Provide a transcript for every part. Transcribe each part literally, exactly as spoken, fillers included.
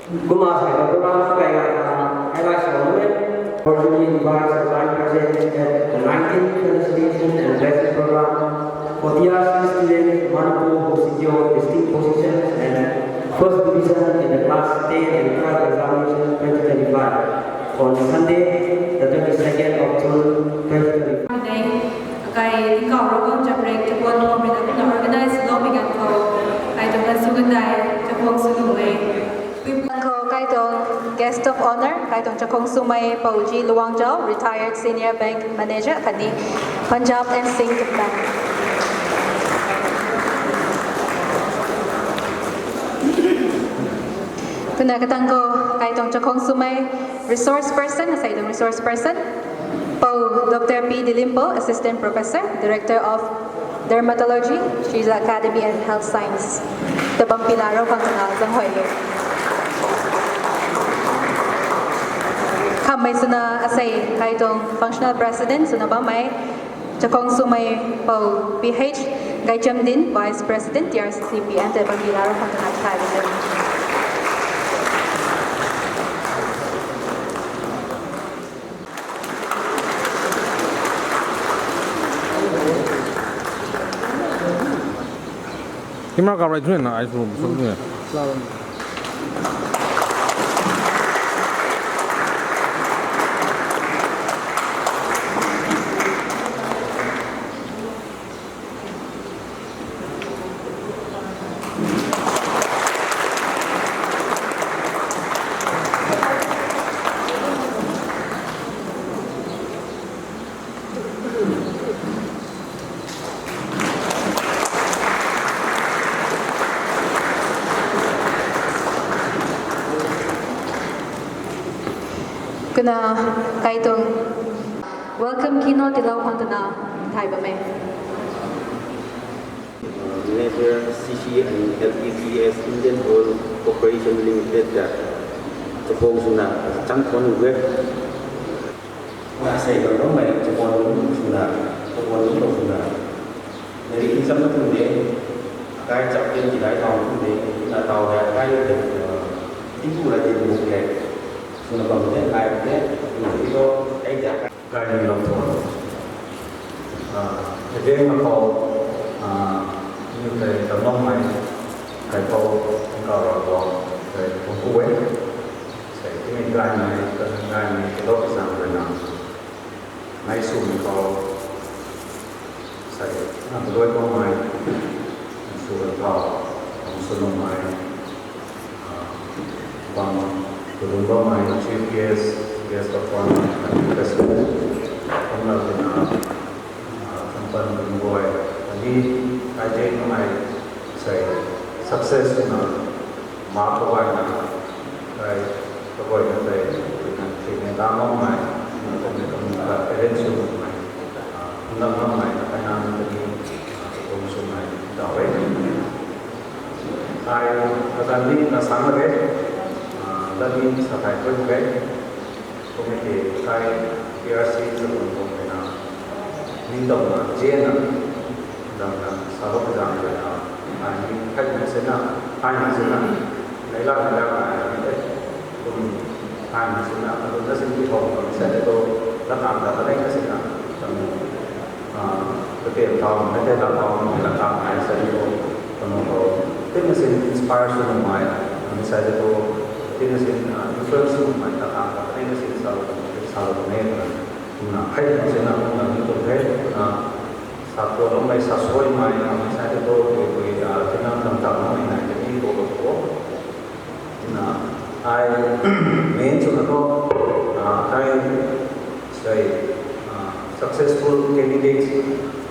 Kumna sei program kai ga tha, highlight swmei. Cordially invite the vice president at the nineteenth felicitation and blessing program for T R C students Manipur who secured distinct positions and first division in the class ten and twelve examination twenty twenty-five on Sunday, the twenty-second of June, twenty twenty-five. Kai tingkauh Ravguangc chaprek chakhwang phwamei na kumna organize loumei ganv khou, kai tuang ganv sw kan dai, chakhwang sw nuh e. Ganv khou kai tuang guest of honour, kai tuang chakhwang swmei Pou G Luangzau, retired senior bank manager khatni Punjab and Sindh Bank. Kumna katang khou kai tuang chakhwang swmei resource person, asei tuang resource person, Pou Doctor P Dilimpo, Assistant Professor, Director of Dermatology, Shija Academy and Health Science. Tabam pila rou khang tana zang hoi e. Khammei swna asei kai tuang functional president swna bammei, chakhwang swmei Pou P H Gaichamdin, Vice President, T R C C P M, tabam pila rou khang tana thai e. Camera kap rai thu na, ai thu sw thu na. Kumna kai tuang welcome keynote tiilou khang tana thai bam e. Manager C C and L P P S Indian Oil Corporation Limited ta chakhwang swna chang khwan e. Na sei kan bammei chakhwang swna, chakhwang swna. Nari in cham na tum de, akai chap ken ki dai tau tum de, na tau de, akai le de, tingku la de buk le. Swna bam de, kai de, na ri to, kai de. Kai ni lam tho. Ah, again, na khou, ah, ni kai tam long mai, kai khou, kai ra khou, kai khou ku e. Sei, tini gaymei, gaymei, kado exam rui na. Mei swmei khou, sei, na kadoi bammei, sw kan thau, kum sw nuhmei, ah, bam, kadun bammei, chief guest, guest of honour, and president, kumna rui na, ah, kumpan rui guay, ani, kai tei kamei, sei, success na, ma kaguayna, kai, kaguayna tei, tei na, tei na, ta mong mai, na, tei na, tei na, parents sw mong mai, ah, kumna mong mai, na, kai na, na, tei ni, ah, tei kum sw mai, ta e. Kai, kazan ni, na, sang lage, ah, dat ni, sa kai koi lage. Kumna tei kai P R C sa bun bun na, ningtow na, zian na, zang na, sa lou zang na, ai ni, kai ni sina, kai ni sina, nei la ni la na, ai ni tei, kum, kai ni sina, kum na sin ki hou, kum sa tei tu, la kam da, la nei na sina, kum, ah, ka tem thau, nei tei la thau, nei la kam, ai sa tei tu, kum ko, tina sin inspire sw nuhmei, kum sa tei tu, tina sin, ah, influence sw nuhmei, la kam da, nei na sin sa lou, sa lou nei na. Na, hei na sina, na, ni tu the, na, sa tu lou mei, sa suai mei, na, mei sa tu tu, tu, tu, na, tina tam tam na, mei na, ni tu tu tu. Na, ai, main swna tu, na, ai, sei, ah, successful candidates,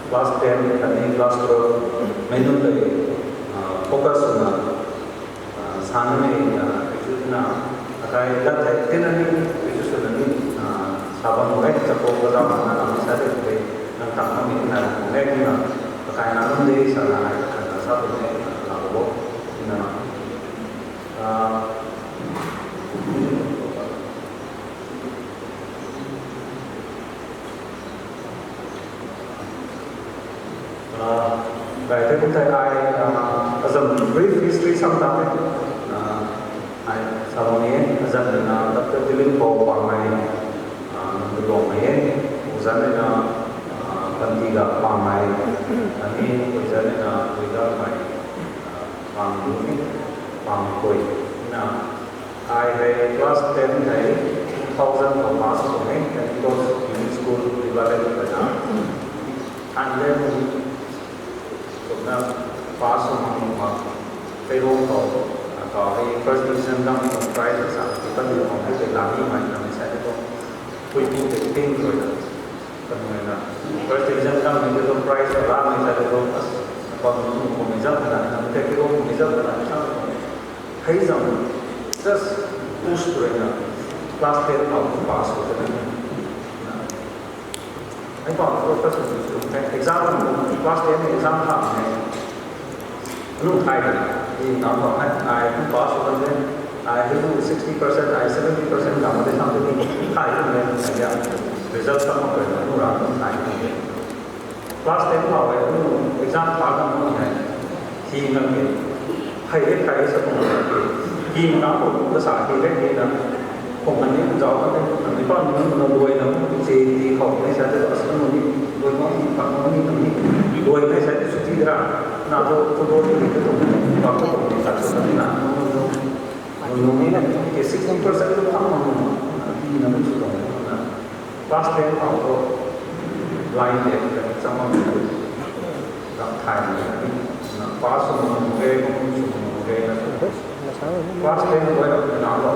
class ten, khatni class twelve, mei nunc tei, ah, focus swna, ah, sa na ni, ah, reduce na, akai lat thei tina ni, reduce na ni, ah, sa bam mak e, chakhwang kazauh na, na, sa de, de, nang tang na ni, na, mak e, na, akai na nunc de, sa na, ai, na, sa tu ni, na, la bo, na, ah, Ah, kai tei kum tei ai, ah, azam brief history sam ta e. Ah, ai, Tawang e, azan na Doctor Tilim Pau Pamei, nang tu lou mei e, uzan na Pantiga Pamei, ani uzan na Uida Mei, Pamei, Pamei Koi, na, ai hei class ten hei two thousand khou pass sw tuang e, Pentecost Unit School, River Valley, na, and then, Kumna pass sw mak mak, Taiwan khou, kau hei first division dang ni tuang prize sa, titan ni tuang hei tei la ni mai na mi sa ni tuang, pui pui tei ting rui na. Kan mai na, first division dang ni tuang prize la ni sa ni tuang, as, pang nu kum exam na, na tei kiro kum exam na, sa, hei zam, just push rui na, class ten khou pass sw na. Ai pa tu first division, exam, class ten exam tha ne. Lu khai de, i nam pa hai, ai tu pass sw kan de, ai tu sixty percent, ai seventy percent dam de sam de, khai tu ne, ai ya, result tam ma koi na, lu ra tu khai tu de. Class ten khou ai tu exam tha kan tu ne, hi kan de, khai de khai de sa tu ne, hi na ko tu sa hi de hi na, kung kan ni zau kan de, ni pa ni na duai na, che ti khou ni sa de, as ni duai ma ni pa ni ni duai ni sa de, chuti ra, na tu football ni tu pa tu ni sa tu ni na, ni ni na, sixty percent tu pa ni na, ni na tu na. Class ten khou tu line de, chang mak tu, ram thai ni, na pass sw mak ge, kum sw mak ge, na. Class ten khou na, na lo.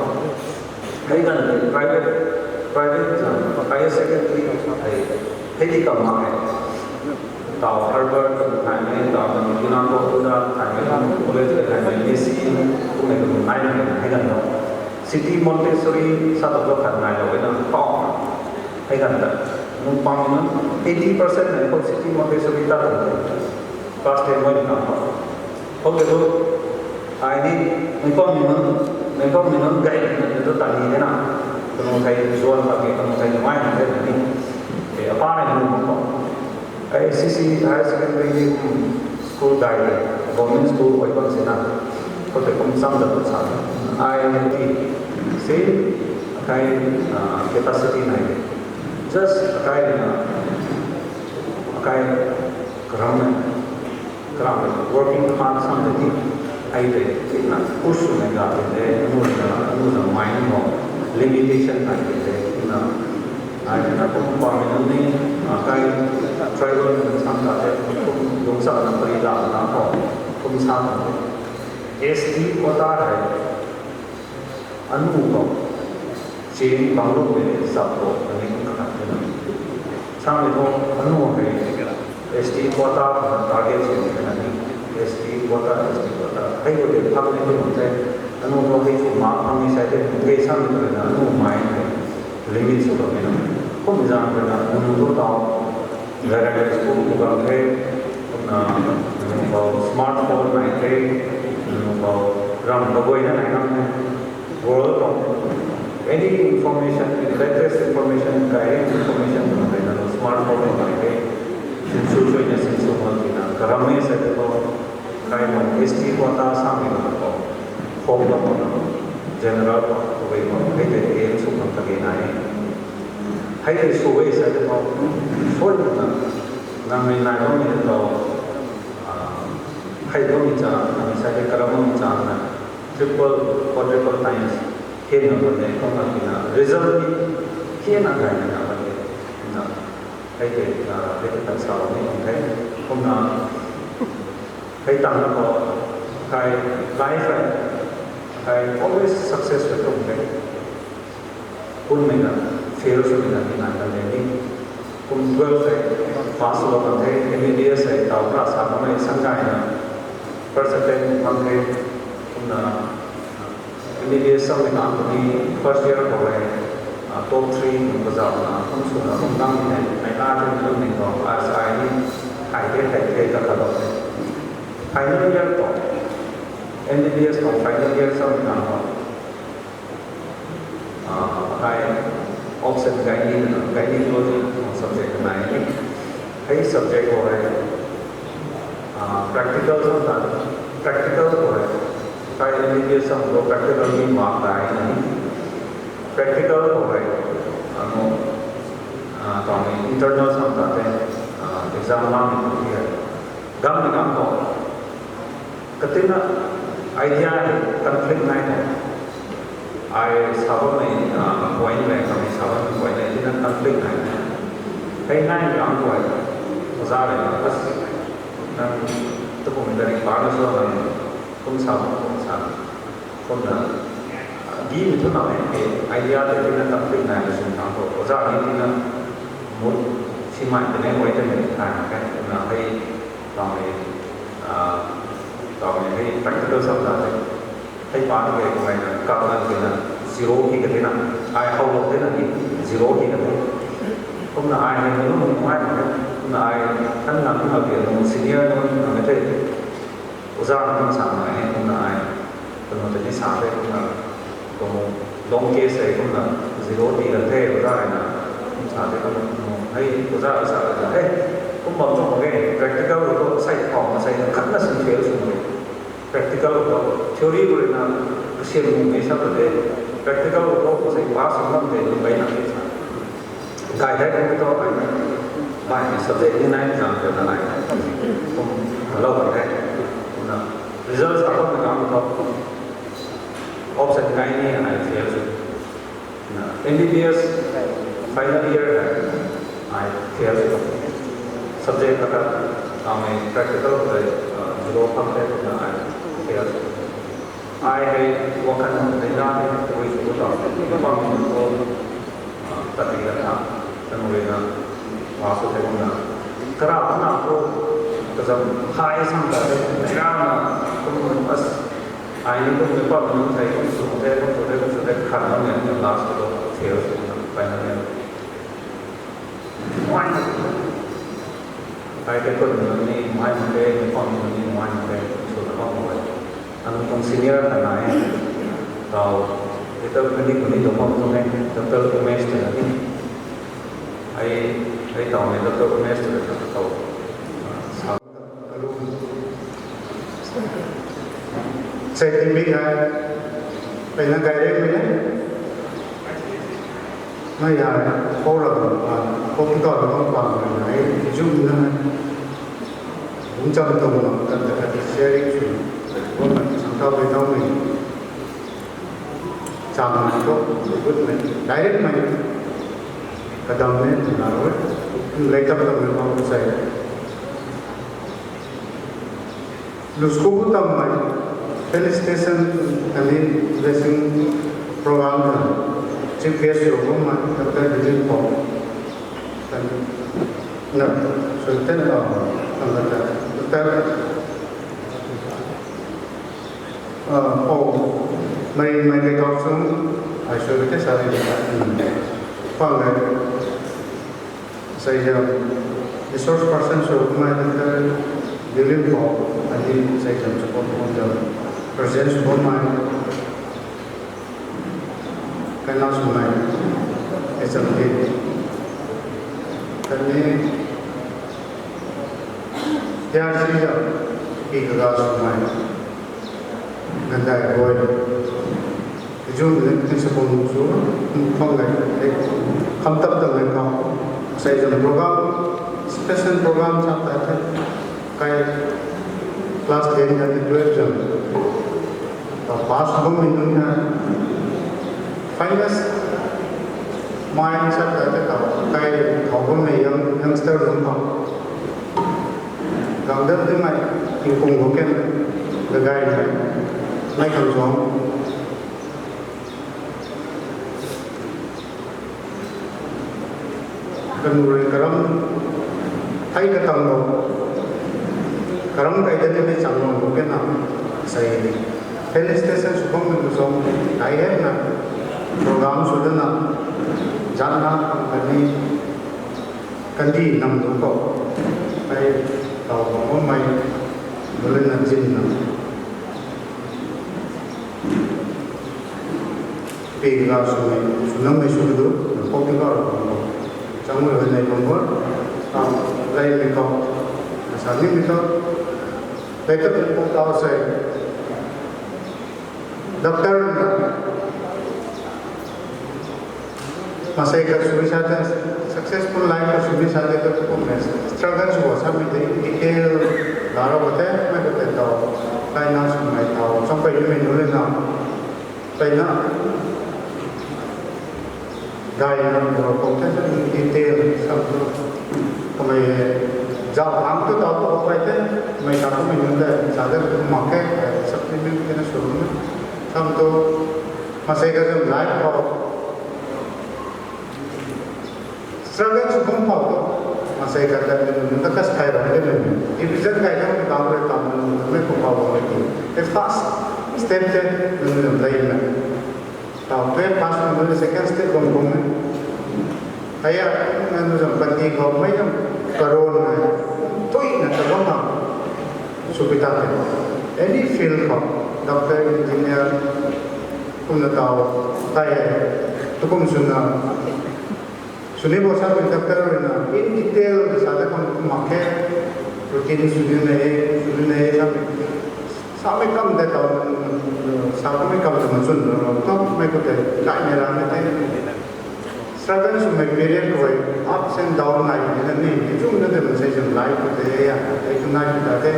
Hei kan de, private, private exam, higher secondary, hei, hei di kam mak e. Tau Harvard, tau thai mei, tau Union College, tau thai mei, college, tau thai mei, M S C, kum mei kum nai mei, hei kan lo. City Montessori sa tu tu khat nai lo, na, tau. Hei kan ta, nung pang nunc eighty percent nei khou City Montessori ta tuang, class ten mei ni kam khou. Khou tei tu, ai ni, nung pang nunc, nung pang nunc gay nunc tu ta ni de na, kanu thei zuan pa ke, kanu thei nungai nunc thei ni, e, apa nei nunc khou. Ai C C Higher Secondary ni, school dai, government school oi bam si na, khou tei kum sam da tu sa, I T, same, akai, ah, capacity nai de. Just akai na, akai karam na, karam na, working hard sam de ni, ai de, tina push na ga de, anu na, anu na mind mo, limitation nai de, tina, ai na, kum pa mi na ni, akai tribal na sam ta de, kum dungsa na pari la na ho, kum sa na de. S T quota hai, anu ko, chin bang lu de, sap ko, ani kum khat de na. Sam ni ho, anu hai, S T quota ko target chin de na ni, S T quota, S T quota. Hai ko de phang ni tu te, anu ko hai chu ma phang ni sai de, ke sam ni na, anu mai de, limit sw ko de na. Kum zang de na, anu tu tau, Gairai school ku bam the, kumna, nunc khou smartphone nai the, nunc khou ram kaguayna nai ngam the. World khou any information, latest information, gairai information nai the, nunc smartphone nai the. Sinsw suina sinsw mak tina, karam e sa the khou, kai nunc S T quota samei nunc khou, home khou, general khou, kaguay khou, hei the aim sw khang kage nai e. Hei tei sw e sa tei khou, suai na, nang mei nai bam ni tei tho, ah, hei bam ni cha, nang mei sa tei karam bam ni cha na, triple, quadruple times, hei na bam ni, kum na ki na, result ni, hei na gay na bam ni, na, hei tei, ah, hei tei kan sa bam ni, hei, kum na, hei tang na khou, kai life hei, kai always success hei kum hei. Kun mei na, fail sw mei na, ni nai kan de ni. Kum twelve hei, pass sw kan the, M B B S hei, tau class sa kan mei, sang gay na, first attempt kan the, kumna, M B B S sam mei kan ni, first year khou hei, ah, top three nunc kazauh na, kum sw na, kum nang ni hei, mei na the, kum ni khou, as I ni, hai the, hai the, ka kha lou the. Final year khou, M B B S khou final year sam mei kan khou, Ah, akai option gynecology, gynecology subject nai e. Hei subject khou hei, ah, practical sw ta, practical khou hei, akai M B B S Samei tu practical ni mak dai na ni. Practical khou hei, ano, ah, taw ni internal sam ta te, ah, exam lang ni ti e. Gam ni gam khou. Katina idea hei conflict nai na. Ai sa bammei, ah, point le, kami sa bammei point le, tina conflict nai na. Hei nai ni gam khou hei. Oza le, as, nang, tu kum dari pa na so nang, kum sa, kum sa. Kumna, gimei thu na e, idea tei tina conflict nai na sw na khou, oza ni tina mut simei tei ne, mei tei ne, nai na khe, kumna hei, taw ni, ah, taw ni hei practical sam ta te. Hei pa ni khe, kumna kap na tina, zero hi ka tina, ai how lou tina ni, zero hi ka te. Kumna ai hei, nung nung mai na khe, kumna ai, kan nang nung na pia, nung senior nung nang khe. Oza nang sa nai e, kumna ai, kanu tei ni sa the, kumna, kum, long case hei, kumna, zero ti kan the, oza ai na, kum sa the, kumna, kum, hei, oza ai sa the, hei, kum bam chok mak ge, practical khou, sai khou, sai khat na sin fail sw mak ge. Practical khou, theory khou na, kasiam mung mei sa the, practical khou, sai pass sw ngam the, lung bai na the sa. Gay hei kum tu ai, bai ni subject ni nai zang te na ai, kum, lou kan the. Na, result sa kum na kam tu, option nai ni ai fail sw. Na, M B B S final year hei, ai fail sw. Subject khat, kami practical hei, ah, zero phang the na ai fail sw. Ai hei wakhan hei na ni, tabui sw ta, bam ko, ah, tat ni la tha, kan rui na, wa sw the na. Kara na ko, kazam hai sam ta the, kara na, kum as, ai ni kum ni pam ni thei, kum sw the, kum sw the, kum sw the, khan na ni, last ko, fail sw na, final year. Why not? Ai te kun ni, mai mak khe, ni pam ni, mai mak khe, sw na pam mak khe. Anu tuang senior ta nai, taw, little clinic ni dong mak tuang e, Doctor Umesh ta ni. Ai, ai taw ni Doctor Umesh ta taw, sa. Safety mik hei, peyna gay re mei e. Mei hei, khou ra bam pan, khou ki taw ra bam pan mei hei, zoom na hei. Bungcham tuang na, kan ta kan sharing sw, bam na, sang tau mei tau mei. Chang na tu, good mei, direct mei. Kadam mei, na rui, lei tap tap mei bam sai. Lu school tammei, felicitation and blessing program ta, chief guest sw bammei, Doctor Dilip Pong, kan, na, sw ten, ah, kan ta, Doctor, ah, Pong, mei, mei kei tau sung, ai sw te sa ri ta, hmm, pang le. Seizam resource person sw bammei Doctor Dilip Pong, ani seizam support bammei, present sw bammei, kaina swmei, H M D, khatni T R C zam, pi kaga swmei, Gandai Roy. Zoom le principal sw, khang le, kham tap tap le khou, seizam program, special program sa ta the, kai class ten khatni twelve zam, ta pass bammei nunc na, finest mind sa ta the, ta kai khou bammei young, youngster zam khou. Gamdam ti mei, tingkung khou kan, gagaymei, mei khang zuang. Kanu rui karam, hei katang lou, karam kai ta ni mei chang lou khou kan na, sei, felicitation sw bammei khang zuang, dai hei na, program sw dana, zan na, khatni, kandih nam tu khou, hei, taw bammei, mei, mei na zin na. Pi kaga swmei, swnammei sw du, na khou ti kau rui bam khou. Changmei hei nei bam bor, taw, leimei khou, na sa nimei khou, lei ta tu khou taw sei. Doctor na masei ka sui sa ta, successful life ka sui sa ta, ka kum na struggle sw sa mi te detail la ra ko te, mai ko te tau, kai na sw mai tau, cham pai mi nu le na, pai na, dai na ko ko te detail sa tu, kamei zau hang tu tau tu pai te, mai ta ko mi nu le sa ta mak ke, supplement te na sw na, sam tu, masei ka zam life ko struggle sw bam khou tu, masei ka ta nunc ta kas thai ram de nunc. Division kai dam ta re ta nunc mei ko khou bam ki. The first step te nunc lei na. Tau twelve pass nunc second step bam bam na. Aya, nunc zam panty khou mei zam karon na. Tui na ta bam na. Sw pi ta te. Any field khou, doctor, engineer, kum na tau, tai, tu kum sw na. Sw ni bo sa tu doctor rui na, in detail sa ta kum mak ke, routine sw ni na e, sw ni na e, sa mi, sa mi kam de tau, sa mi kam de ma chun, to mi ko te, kai ni ra ni te. Struggle sw mi period ko, ups and down nai ni na ni, ni chung na de ma sei zam life ko te ya, ai tu nai ta te,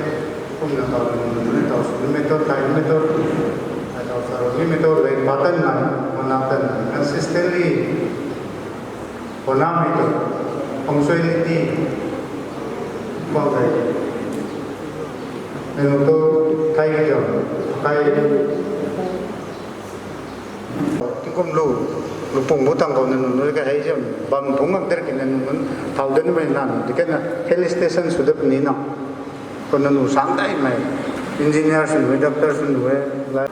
kum na tau, ni tau, sw ni me to, tai ni me to, ai tau sa, ni me to, lai button nai, mana tan nai, consistently, Honamei tu, punctuality, bam kai. Nang tu, thai ki jam, thai. Tingkum lu, lu pung bu tang khou nang nu ka hei jam, bam pung ngam der ki nang nu, thau den mei nang, di ka na, hill station sw dat ni na. Ko nang nu sang dai mei, engineer sw nu, doctor sw nu, lai.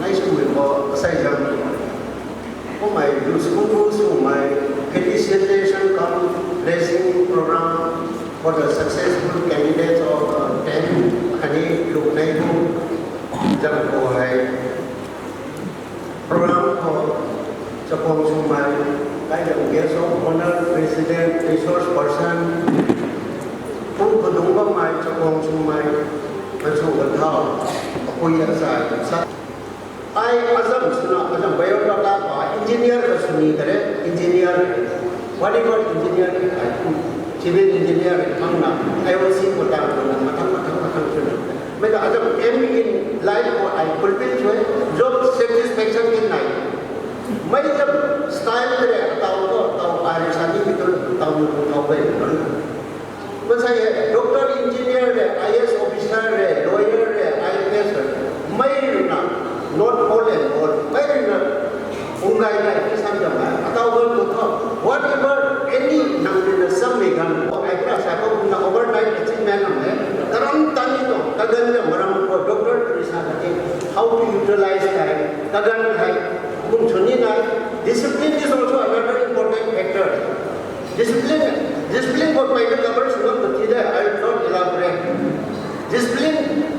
Nai sw mei ko, asai zam. Kum mei, lu sw kum sw mei, felicitation cum blessing program for the successful candidates of, uh, ten khatni lu nei bu zam ko hei. Program khou chakhwang sw mei, kai zam guest of honour, president, resource person, pu kadung bam mei, chakhwang sw mei, kachu kathau, apui asai, sa. Ai azam swna, azam biodata pa, engineer ka sw ni kare, engineer, whatever engineer ki ai tu, civil engineer ki thang na, I O C ko tang ko na, mathang, mathang, mathang sw na. Mei ta azam aim in life ko ai fulfill sw e, job satisfaction ki nai. Mei zam style kare, tau ko, tau ai sa ni ki tu, tau nu, tau bai nu. Masai hei, doctor, engineer le, I A S officer le, lawyer le, I P S le, mei rui na, not all and all, mei rui na, ung gay gay, ki sam jam gay, atau gan tu tho, whatever, any, nang rui na sam mei gan, ai kra sa ko, na overnight achievement nang le, karam tan ni tu, kaganv jam maram ko, doctor rui sa ka ti, how to utilize time, kaganv hei, kum chuni na, discipline is also another important factor. Discipline, discipline khou pai na cover sw ngam ta ti de, I will not elaborate. Discipline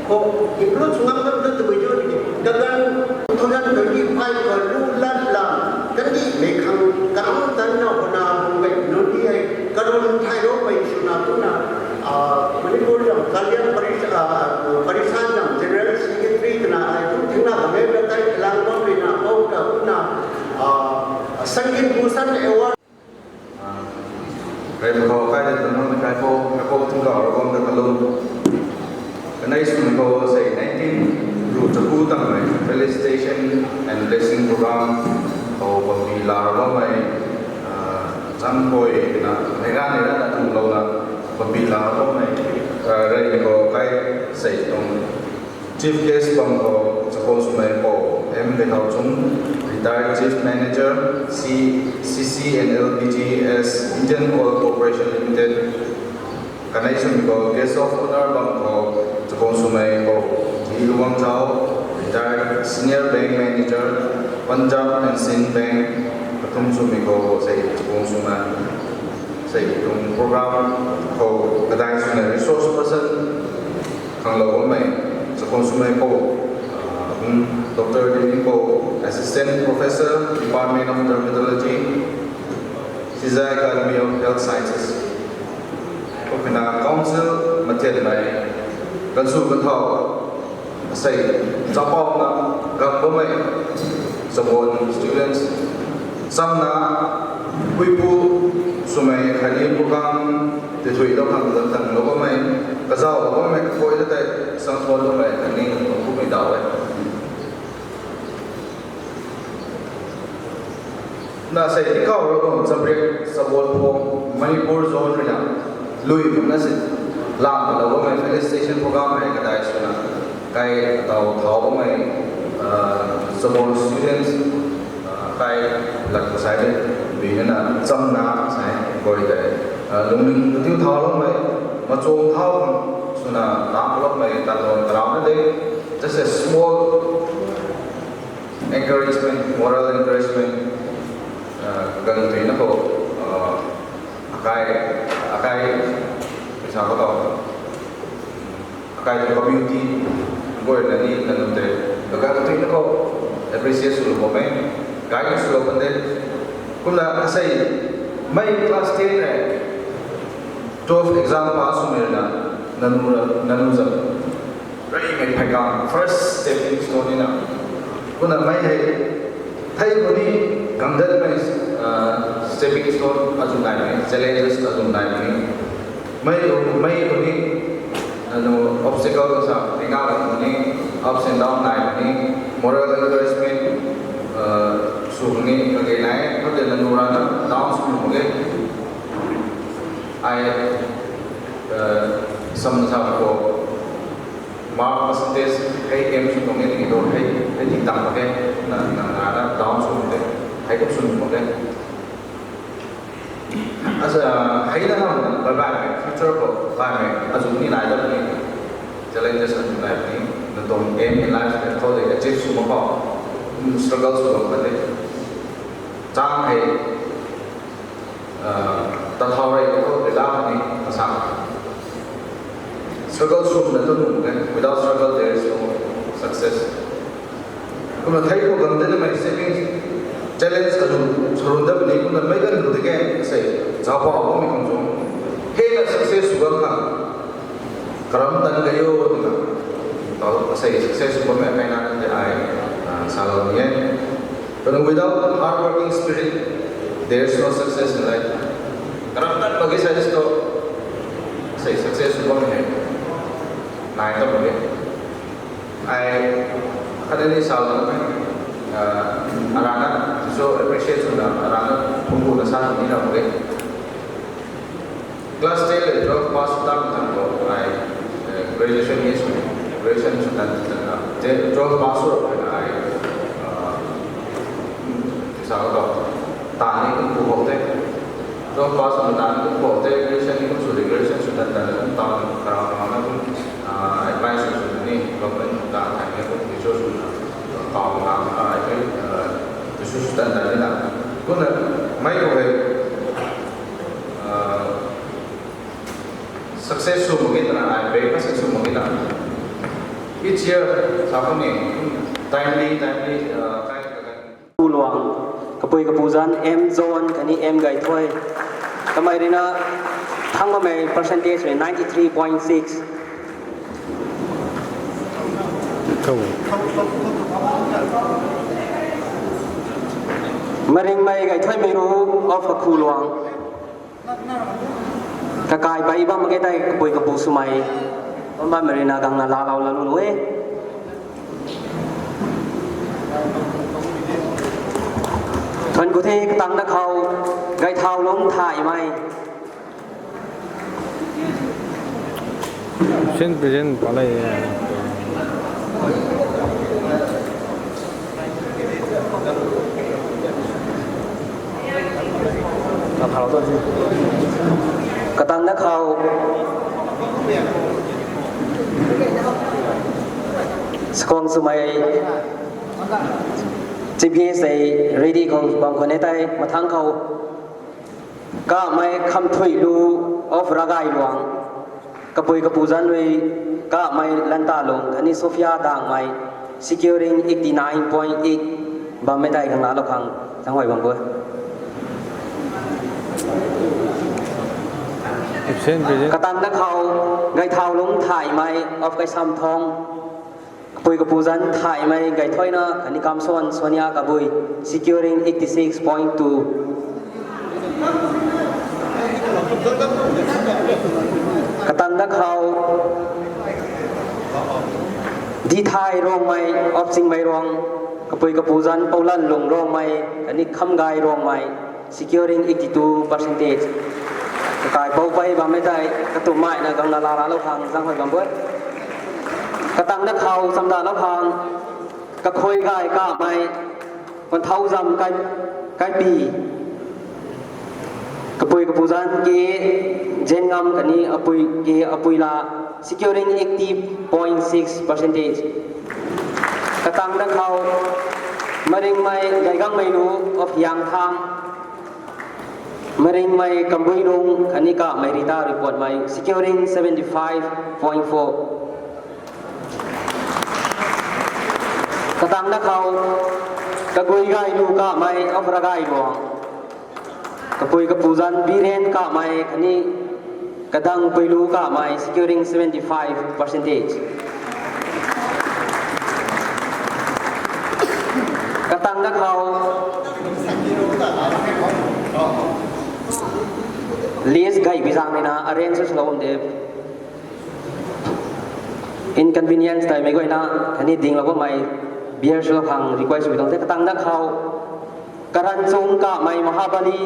khou improve sw ngam ngam ta tabui jo ni. Kaganv two thousand twenty-five khou lu lat lam, kandih mei khang karam tan na huna bung mei nunc di hei, karun thai ro mei sw na tu na, ah, Manipur jam Kalyan Parish-, ah, Parishad jam General Secretary kana ai tu thing na kame na tai lang bam ri na, au ka tu na, ah, Sangeet Bhushan Award. Rei khou kai de tun nang kai khou, kai khou thing kau ra bam da kalum. Kanei sw khou sei nineteen ru chaku tang mei felicitation and blessing program khou bambi la ra bam mei, ah, chang poi na, mei ga ni ra na tung lou na, bambi la ra bam mei, ah, rei khou kai sei tuang. Chief guest bam khou chakhwang swmei Pou M Leihauchung, retired Chief Manager, C-, C C and L P G S, Indian Oil Corporation Limited. Kanei swmei khou guest of honour bam khou chakhwang swmei Pou G Luangzau, retired Senior Bank Manager, Punjab and Sind Bank. Kathum swmei khou sei chakhwang swmei, sei tuang program khou kadai swna resource person khanglou bammei, chakhwang swmei Pou, ah, Doctor Dini Pou, Assistant Professor, Department of Dermatology, Sizai Academy of Health Sciences. Kumna council mathianmei, gansu kathau, Sei, chapauna, gang bammei, Chabon students, chamna, puipu, swmei khatni program, tithui lou khang tang lou bammei, kazauh lou bammei, kakoi ta tei, sangthuan loumei khatni, kummei daw e. Na sei tikau Ravguangc chamriak Chabon phuam Manipur zone ruina lui kumna si lam lou bammei felicitation program hei kadai swna kai tau thau bammei Chabon students kai lat kasai de bina na chamna sai koi tei lungning katiu thau loumei machung thau khang swna lam loumei tatluan karau na de, just a small encouragement, moral encouragement, ganv tui na khou akai, akai, misa khou tau, akai tu community guay na ni nanu tei, ganv tui na khou appreciate swlou bammei, guide swlou pan de. Kumna asei, mei class ten hei twelve exam pass swmei na, nanu nanu zam reymei phey kang first stepping stone ni na. Kumna mei hei thei khou ni kangdanmei stepping stone azum nai ni, challenges azum nai ni. Mei mei khou ni nanu obstacle kasa ringa khou ni, ups and down nai ni, moral encouragement sw ni kage nai, khoutei nanu rana down sw mak ge. Ai samna sa khou mark percentage hei aim sw tuang e tiki tu hei hei ting tang mak ge, na nang rana down sw mak ge, hei kum sw mak ge. Asa hei na ham baihmei future khou baihmei azum ni nai dat ni, challenges azum nai ni, na tuang aim in life khou de achieve sw mak khou struggle sw bam khat de. Chang hei tathau rei khou rila ni masa struggle swna tu nung e, without struggle there is no success. Kumna thei khou gam tei namei saving challenge kanu sarun dat ni kumna mei kan lu de ke sei, chapa bammei khang chu hei na success sw bam khang karam tan kayo twna tau sei success sw bammei kaina tei ai salou ni e. But without hard working spirit, there is no success in life. Karam tan mak ge sai tu sei success sw bam hei nai ta mak ge. Ai khatni salou na arana so appreciate swna arana thungku na sa ni na mak ge. Class ten le twelve pass tan tan khou ai graduation ni sw, graduation sw tan tan na, twelve pass sw rap na ai tisa khou tau tan ni kum pu hou te, twelve pass sw tan ni kum pu hou te, graduation ni kum sw de, graduation sw tan tan na kum tan karau karau na kum advice sw ni government ta tan ni kum teacher sw na kau na ai tu sw sw tan tan ni na kumna mei khou hei success sw mak ge twna ai pray ka success sw mak ge na each year sa khou ni timely timely kai kagan Pu Luang, kapui kapu zanc M John khatni M Gaithuai, kamei ruina thangmei percentage rui ninety three point six. Maringmei Gaithuaimei ru of Kakhu Luang. Kakai bai bam mak ge tei kapui kapu swmei bam bammei ruina gangna laalou laalou lu e. Thuan khou the katang na khou Gaithau Lungc Thaymei. Present, present pa lei e. Katang na khou Sakhwang swmei Chief Guest tei ready khou bam khwan e tei mathangc khou Kamei Khamthuilu of Ragailuang, kapui kapu zanc rui Kamei Lantalung khatni Sophia Dangmei, securing eighty nine point eight bammei tei ganglaalou khang thangc guay bam pu. Absent, present. Katang na khou Gaithau Lungc Thaymei of Kaisamthong, Pui kapu zanc thaymei Gaithoina khatni Kamson Sonia Kabui, securing eighty six point two. Katang da khou Dithai Rongmei of Chingmeirong, kapui kapu zanc Poulanlung Rongmei khatni Khamgai Rongmei, securing eighty two percentage. Kakai pou pei bammei tei katummeina gangna laalou khang zaenghuay bam bui. Katang da khou chamdalou khang Kakhui Gay Kamei, Kuanthau Zam Kai, Kaipi, kapui kapu zanc K. Zenngam khatni apui K. Apuila, securing eighty point six percentage. Katang da khou Maringmei Gaigangmeilu of Yangthang, Maringmei Kambuilung khatni Kamei Rita Ripuatmei, securing seventy five point four. Katang da khou Kagui Gailu Kamei of Ragailuang, kapui kapu zanc Biren Kamei khatni Kadang Puilu Kamei, securing seventy five percentage. Katang da khou list gay bi zaeng ruina arrange swlou de, inconvenience tei mei guayna khatni dinglou bammei bear swlou khang request sw tuang the. Katang da khou Karanchung Kamei Mahabali,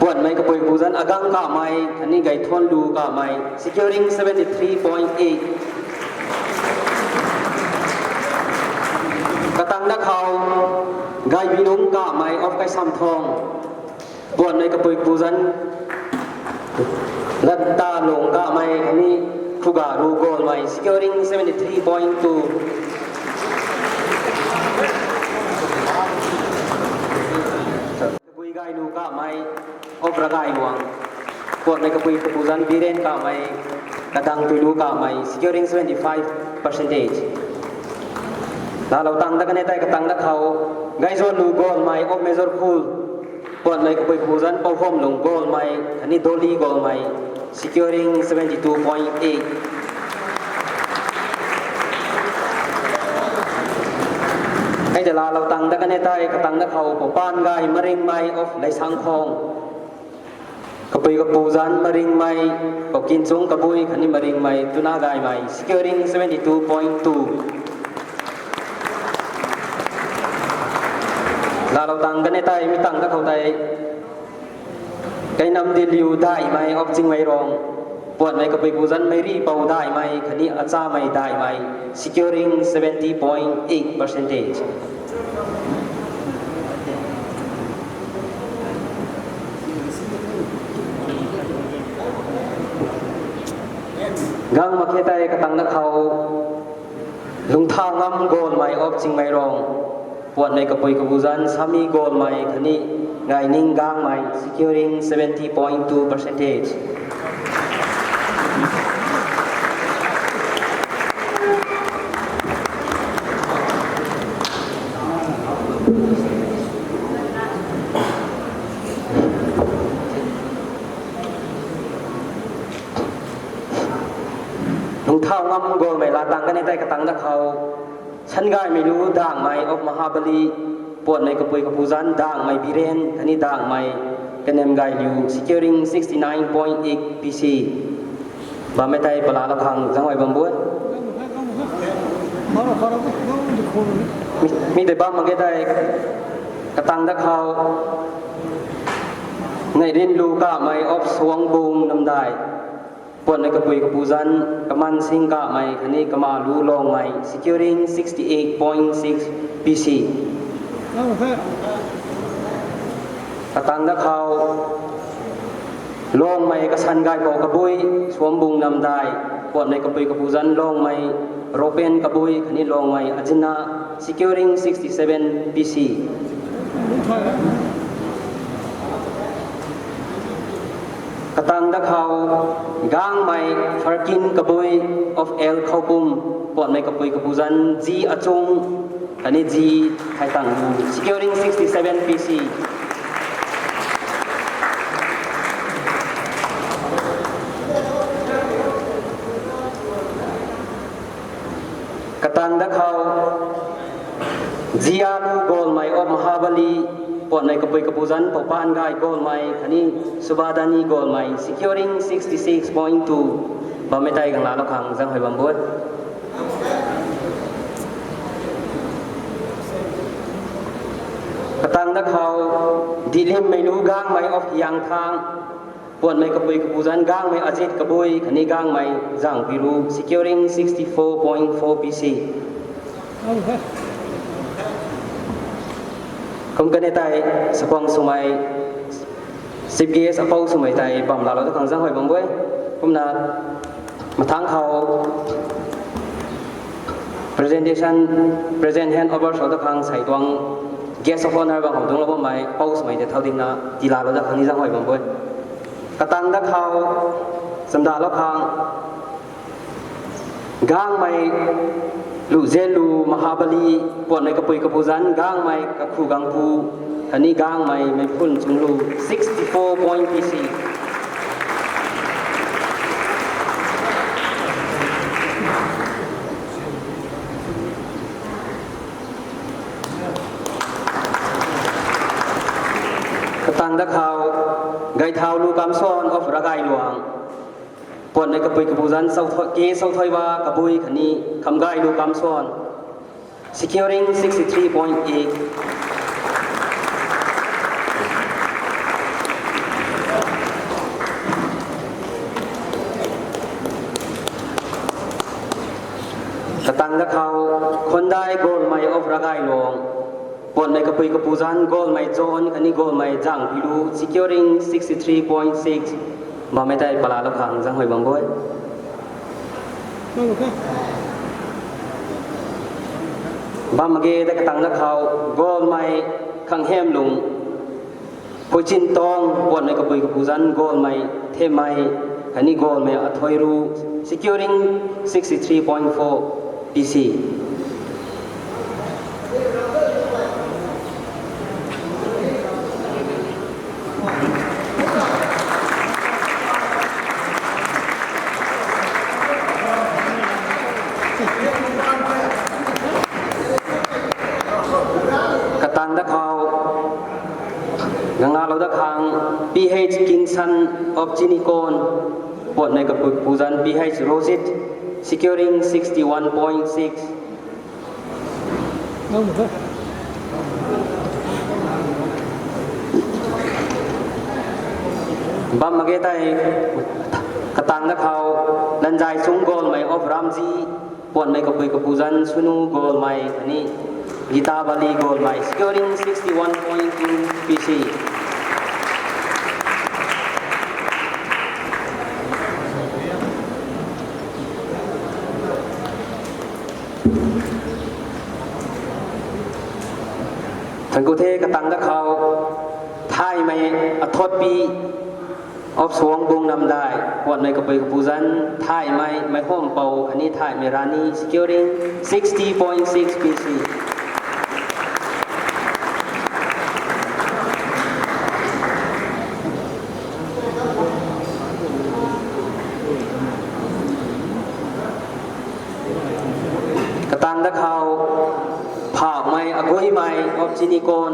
Puatmei kapui kapu zanc Agang Kamei khatni Gaithonlu Kamei, securing seventy three point eight. Katang da khou Gaibilung Kamei of Kaisamthong, Puatmei kapui kapu zanc Lattalung Kamei khatni Khugaru Golmei, securing seventy three point two. Kagui Gailu Kamei of Ragailuang, Puatmei kapui kapu zanc Biren Kamei, Kadang Puilu Kamei, securing seventy five percentage. Laalou tang dat kan e tei katang da khou Gaizonlu Golmei of Majorkhul, Puatmei kapui kapu zanc Pouhomlung Golmei khatni Dolly Golmei, securing seventy two point eight. Hei tei laalou tang dat kan e tei katang da khou Poupangay Maringmei of Leisangkhong, kapui kapu zanc Maringmei Poukinchung Kabui khatni Maringmei Tunagaymei, securing seventy two point two. Laalou tang kan e tei mi tang da khou tei Kainamdinliu Daihmei of Chingmeirong, Puatmei kapui kapu zanc Meiripou Daihmei khatni Achamei Daihmei, securing seventy point eight percentage. Gang mak khe tei katang da khou Lungthangam Golmei of Chingmeirong, Puatmei kapui kapu zanc Sami Golmei khatni Ngaining Gangmei, securing seventy point two percentage. Lungthangam Golmei laa tang kan e tei katang da khou Sangaymeilu Dangmei of Mahabali, Puatmei kapui kapu zanc Dangmei Biren khatni Dangmei Kanemgayliu, securing sixty nine point eight P C. Bammei tei palaalou khang zaenghuay bam bui. Mi, mi tei bam mak khe tei katang da khou Neihrinlu Kamei of Suangbung Namdai, Puatmei kapui kapu zanc Kamansing Kamei khatni Kamalu Longmei, securing sixty eight point six P C. Katang da khou Longmei Kasangaipou Kabui, Suangbung Namdai, Puatmei kapui kapu zanc Longmei Ropen Kabui khatni Longmei Ajina, securing sixty seven P C. Katang da khou Gangmei Farkin Kabui of L Khoukum, Puatmei kapui kapu zanc G Achung khatni G Thaitanglu, securing sixty seven P C. Tang da khou, Zialu Golmei of Mahabali, puatmei kapui kapu zanc Poupaan Gai Golmei khatni Subadani Golmei, securing sixty six point two. Bammei tei ganglaalou khang zaenghuay bam bo. Katang da khou, Dihlimmei Lu Gangmei of Yangthang, puatmei kapui kapu zanc Gangmei Ajit Kabui khatni Gangmei Zangpiru, securing sixty four point four P C. Kum kane tei sakuang swmei, chief guest apou swmei tei bam laalou da khang zaenghuay bam bo. Kumna mathangc khou presentation, present hand over sw da khang sei tuang guest of honour bam khou dungclou bammei apou swmei tei thau dingna tiilaalou da khang ni zaenghuay bam bo. Katang da khou, chamdalou khang, Gangmei Lu Zelu Mahabali, puatmei kapui kapu zanc Gangmei Kakhu Gangpu khatni Gangmei Meiphun Chunglu, sixty four point P C. Katang da khou, Gaithau Lu Kamson of Ragailuang, puatmei kapui kapu zanc K Sauthoiba Kabui khatni Khamgailu Kamson, securing sixty three point eight. Katang da khou, Khundai Golmei of Ragailuang, puatmei kapui kapu zanc Golmei John khatni Golmei Zangpilu, securing sixty three point six. Bammei tei palaalou khang zaenghuay bam bo. Bam mak ge tei katang da khou, Golmei Khanghem Lung, Phuichintong, puatmei kapui kapu zanc Golmei Themmei khatni Golmei Athoiru, securing sixty three point four P C. Katang da khou, ganglaalou da khang, P H Kingson of Chinikon, puatmei kapui kapu zanc P H Rojit, securing sixty one point six. Bam mak ge tei katang da khou, Lanzaichung Golmei of Ramji, puatmei kapui kapu zanc Sunu Golmei khatni Gitabali Golmei, securing sixty one point two P C. Thank you the. Katang da khou, Thaimei Athotpi of Suangbung Namdai, puatmei kapui kapu zanc Thaimei Meihompou khatni Thaimei Rani, securing sixty point six P C. Katang da khou, Phaumei Aguimei of Chinikon,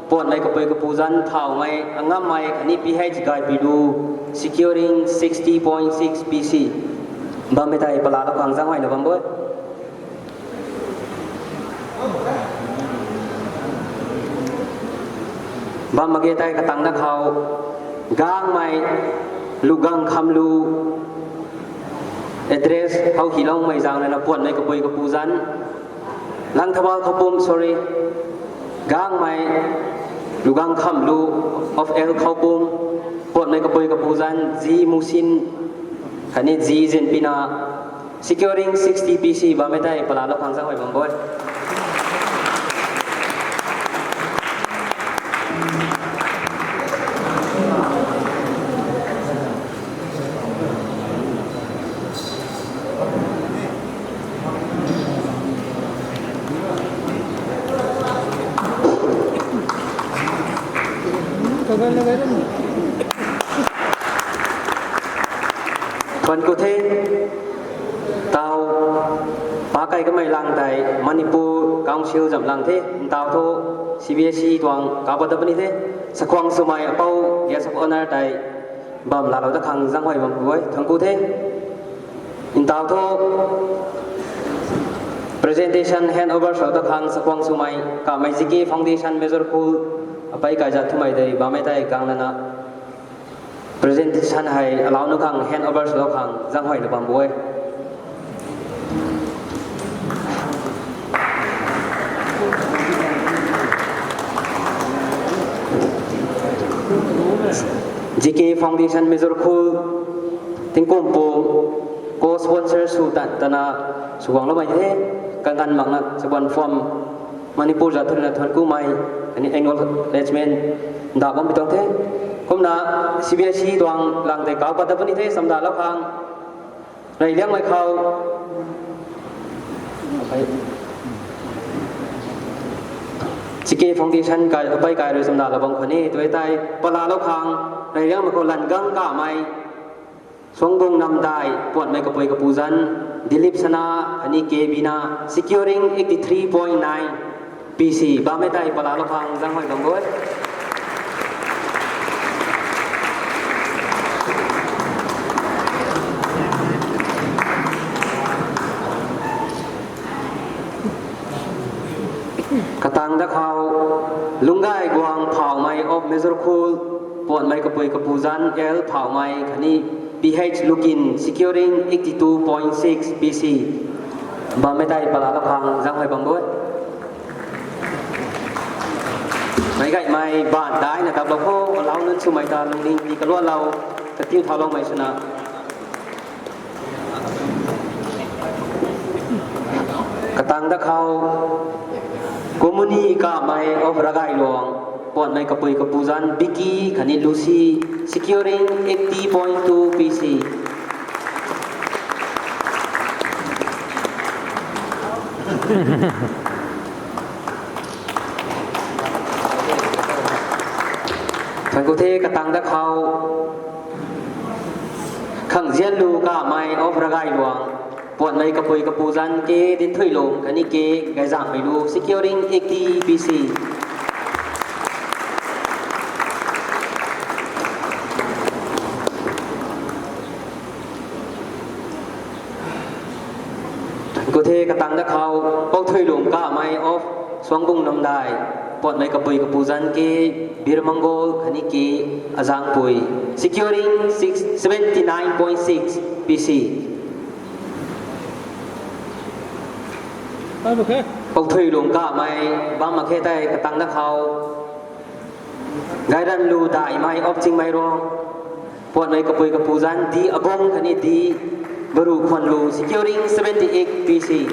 puatmei kapui kapu zanc Phaumei Angammei khatni P H Gaipilu, securing sixty point six P C. Bammei tei palaalou khang zaenghuayna bam bo. Bam mak ge tei katang da khou, Gangmei Lugang Khamlu, address hou hiloumei zaeng rui na puatmei kapui kapu zanc Langthabal Khoupum, sorry, Gangmei Lugang Khamlu of L Khoupum, puatmei kapui kapu zanc Zi Musin khatni Zi Zinpina, securing sixty P C. Bammei tei palaalou khang zaenghuay bam bo. Thank you the. Tau, pa Kai kamei lang tei Manipur Council zam lang the, ntau thu C B S E tuang kau pat da puni the, sakhwang swmei apou guest of honour tei bam laalou da khang zaenghuay bam pu e, thangc ku the. Ntau thu presentation hand over sw da khang sakhwang swmei kamei G K Foundation Major Khul, apei kai zat thumei tei bammei tei gang lana presentation hei alauc nu khang hand over sw da khang zaenghuay na bam pu e. G K Foundation Major Khul, tingkum pu co-sponsor sw tan tana sw guangloumei the, kanganv makna chaban form Manipur zat thuna thuanc kumei khatni acknowledgement nda bammei tuang the. Kumna C B S E tuang lang tei kau pat da puni the, samdalou khang reyliangmei khou G K Foundation kai, apei kai rui samdalou bam khou ni twe tei palalou khang reyliangmei khou lan gang kamei Suangbung Namdai, puatmei kapui kapu zanc, Dilip Sana, khatni K Bina, securing eighty three point nine P C, bammei tei palalou khang zaenghuay bam pu e. Katang da khou, Lunggai Guang Phaomei of Major Khul, puatmei kapui kapu zanc L Phaomei khatni P H Lukin, securing eighty two point six P C, bammei tei palalou khang zaenghuay bam pu e. Meic gaymei baanv daina taplou khou, alauc nunc swmei ta lungning tii kaluatlou, katiu thauloumei swna. Katang da khou, Kumuni Kamei of Ragailuang, puatmei kapui kapu zanc Vicky khatni Lucy, securing eighty point two P C. Thangc ku the. Katang da khou, Khangzianlu Kamei of Ragailuang, puatmei kapui kapu zanc K Dinthuilung khatni K Gaizangmeilu, securing eighty P C. Thangc ku the. Katang da khou, Pouthuilung Kamei of Suangbung Namdai, puatmei kapui kapu zanc K Birmangol khatni K Azangpui, securing six, seventy nine point six P C. Pouthuilung Kamei bam mak khe tei. Katang da khou, Gairanlu Daimei of Chingmeirong, puatmei kapui kapu zanc D Abong khatni D Barukhwanlu, securing seventy eight P C.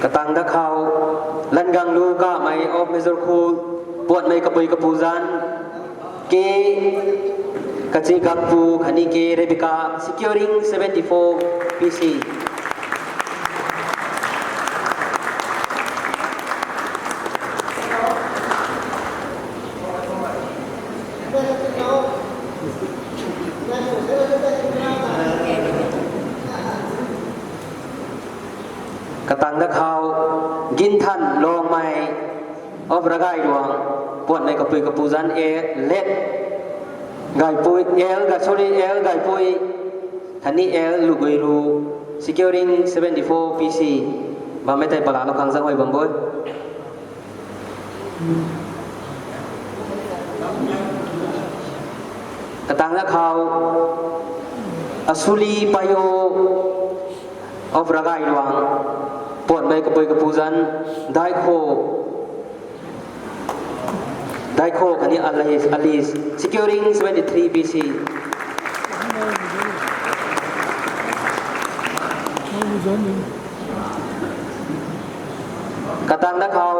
Katang da khou, Langanglu Kamei of Major Khul, puatmei kapui kapu zanc K Kachigangpu khatni K Rebecca, securing seventy four P C. Katang da khou, Ginthan Longmei of Ragailuang, puatmei kapui kapu zanc A, L Gaipui, L Ga, sorry, L Gaipui khatni L Luguiru, securing seventy four P C. Bammei tei palalou khang zaenghuay bam pu e. Katang da khou, Asuli Payo of Ragailuang, puatmei kapui kapu zanc Daikho, Daikho khatni Alice, Alice, securing seventy three P C. Katang da khou,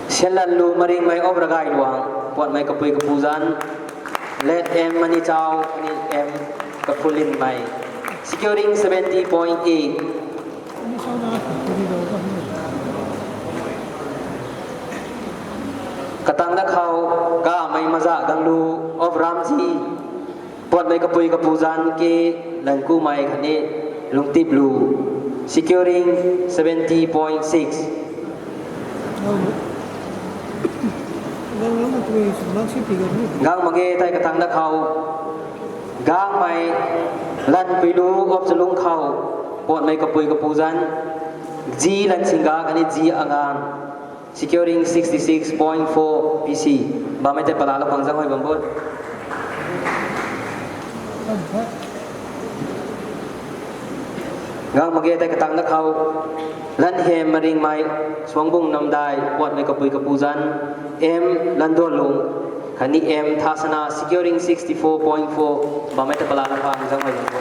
Sianlanlu Maringmei of Ragailuang, puatmei kapui kapu zanc L M Manichao khatni M Kaphulinmei, securing seventy point eight. Katang da khou, Kamei Maza Ganglu of Ramji, puatmei kapui kapu zanc K Lankumei khatni Lungtiplu, securing seventy point six. Gang mak ge tei katang da khou, Gangmei Lanpuilu of Chalungkhou, puatmei kapui kapu zanc G Lansinga khatni G Angan, securing sixty six point four P C. Bammei tei palalou khang zaenghuay bam bo. Gang mak ge tei katang da khou, Lanhem Maringmei Suangbung Namdai, puatmei kapui kapu zanc M Landuanlung khatni M Thasana, securing sixty four point four. Bammei tei palalou khang zaenghuay bam bo.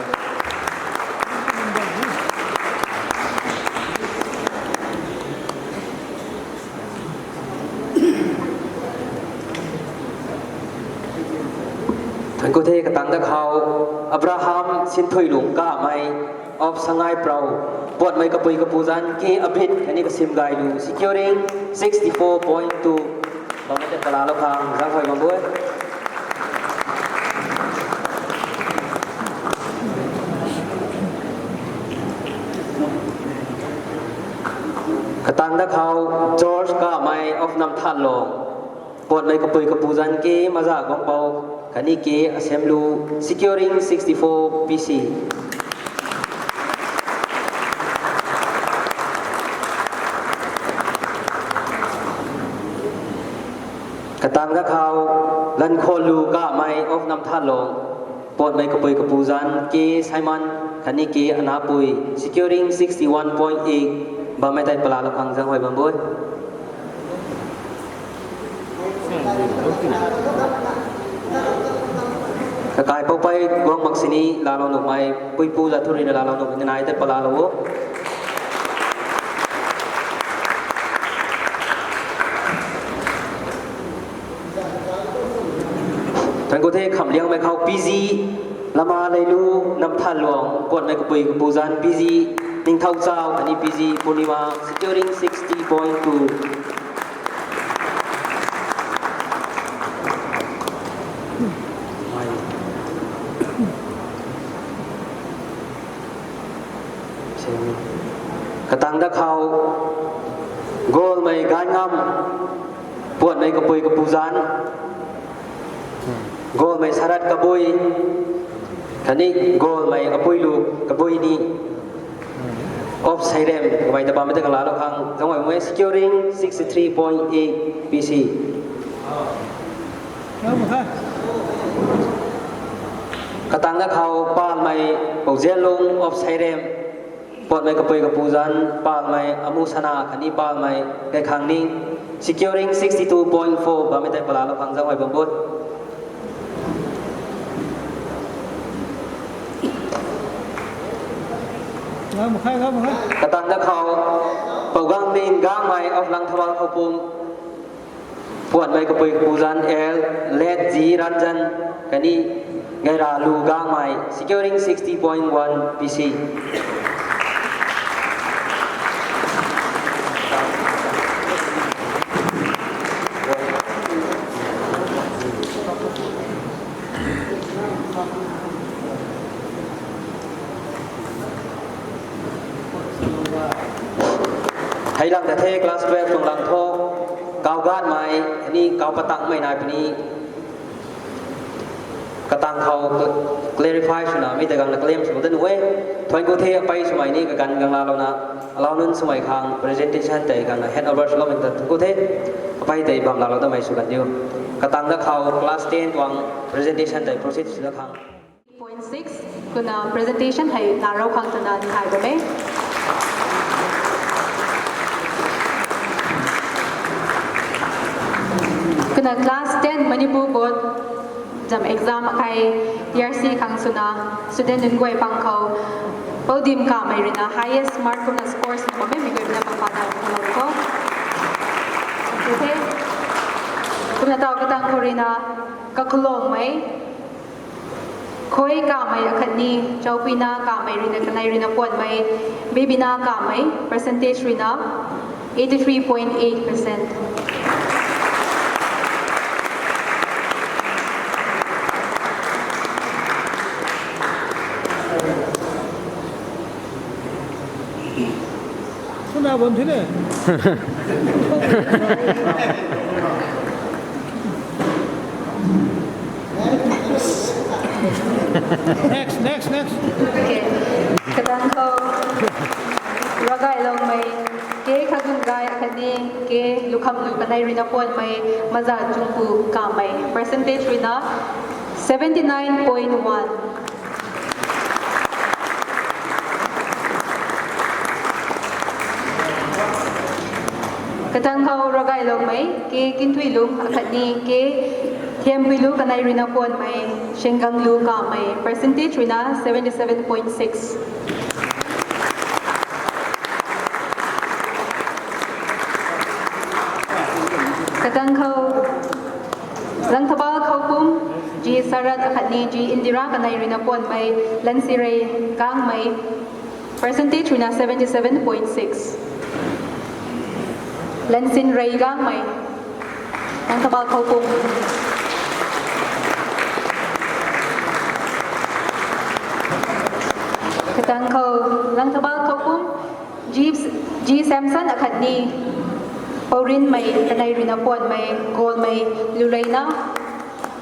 Thank you the. Katang da khou, Abraham Sinthuilung Kamei of Sangai Prau, puatmei kapui kapu zanc K Abit khatni Kasimgailu, securing sixty four point two. Bammei tei palalou khang zaenghuay bam bo. Katang da khou, George Kamei of Namthanlong, puatmei kapui kapu zanc K Maza Guangpou khatni K Asemlu, securing sixty four P C. Katang da khou, Lankhonlu Kamei of Namthanlong, puatmei kapui kapu zanc K Simon khatni K Anapui, securing sixty one point eight. Bammei tei palalou khang zaenghuay bam bo. Kakai Poupei Guang mak sini laalou nuhmei, puipu zat thu ruina laalou nuhmei nai tei palalou o. Thank you the. Khamliangmei khou, P G Lama Leilu Namthanlong, puatmei kapui kapu zanc P G Ningthauchau khatni P G Purnima, securing sixty point two. Katang da khou, Golmei Ganngam, puatmei kapui kapu zanc, Golmei Sarat Kabui khatni Golmei Apuilu Kabui ni of Sairem, kamei ta bammei tei kalalou khang zaenghuay bam e, securing sixty three point eight P C. Katang da khou, Palmei Pouzianlung of Sairem, puatmei kapui kapu zanc Palmei Amusana khatni Palmei Gaikhangning, securing sixty two point four. Bammei tei palalou khang zaenghuay bam bo. Katang da khou, Pougangning Gangmei of Langthabang Khoupum, puatmei kapui kapu zanc L Late G Ranjan khatni Gairalu Gangmei, securing sixty point one P C. Hei lang ta the class twelve tuang lang thu, Kaugatmei khatni Kaupatangmei nai puni katang khou clarify swna mi ta gangna claim sw dat nuh e. Thank you the. Apei swmei ni kaganv gang laalouna, alau nunc swmei khang presentation tei gangna hand over swloumei ta thank you the. Apei tei bam laalou damei sw kan diu. Katang da khou class ten tuang presentation tei proceed sw da khang. Point six, kumna presentation hei laarou khang twna nthai bam e. Kumna class ten Manipur Board zam exam akai T R C khang swna student nunc guay pang khou, Poudim Kamei ruina highest mark kumna scores na bammei mei guay ruina pangpatna khou. Kumna taw katang khou ruina Kakhalongmei Khoi Kamei akhatni Chaupina Kamei ruina kanei ruina puanmei, Bibina Kamei, percentage ruina eighty three point eight percent. Suna bam thine. Next, next, next. Okay. Katang khou Ragailoumei K Khagungai akhatni K Lukhamlu kanei ruina puanmei, Maza Chungpu Kamei. Percentage ruina seventy nine point one. Katang khou Ragailoumei K Kinthuilung akhatni K Thiampuilu kanei ruina puanmei, Senganglu Kamei. Percentage ruina seventy seven point six. Katang khou Langthabal Khoupum, G Sarat akhatni G Indira kanei ruina puanmei, Lansirei Gangmei. Percentage ruina seventy seven point six. Lansinrei Gangmei, Langthabal Khoupum. Katang khou Langthabal Khoupum, G, G Samson akhatni Pourinmei kanei ruina puanmei, Golmei Lureina.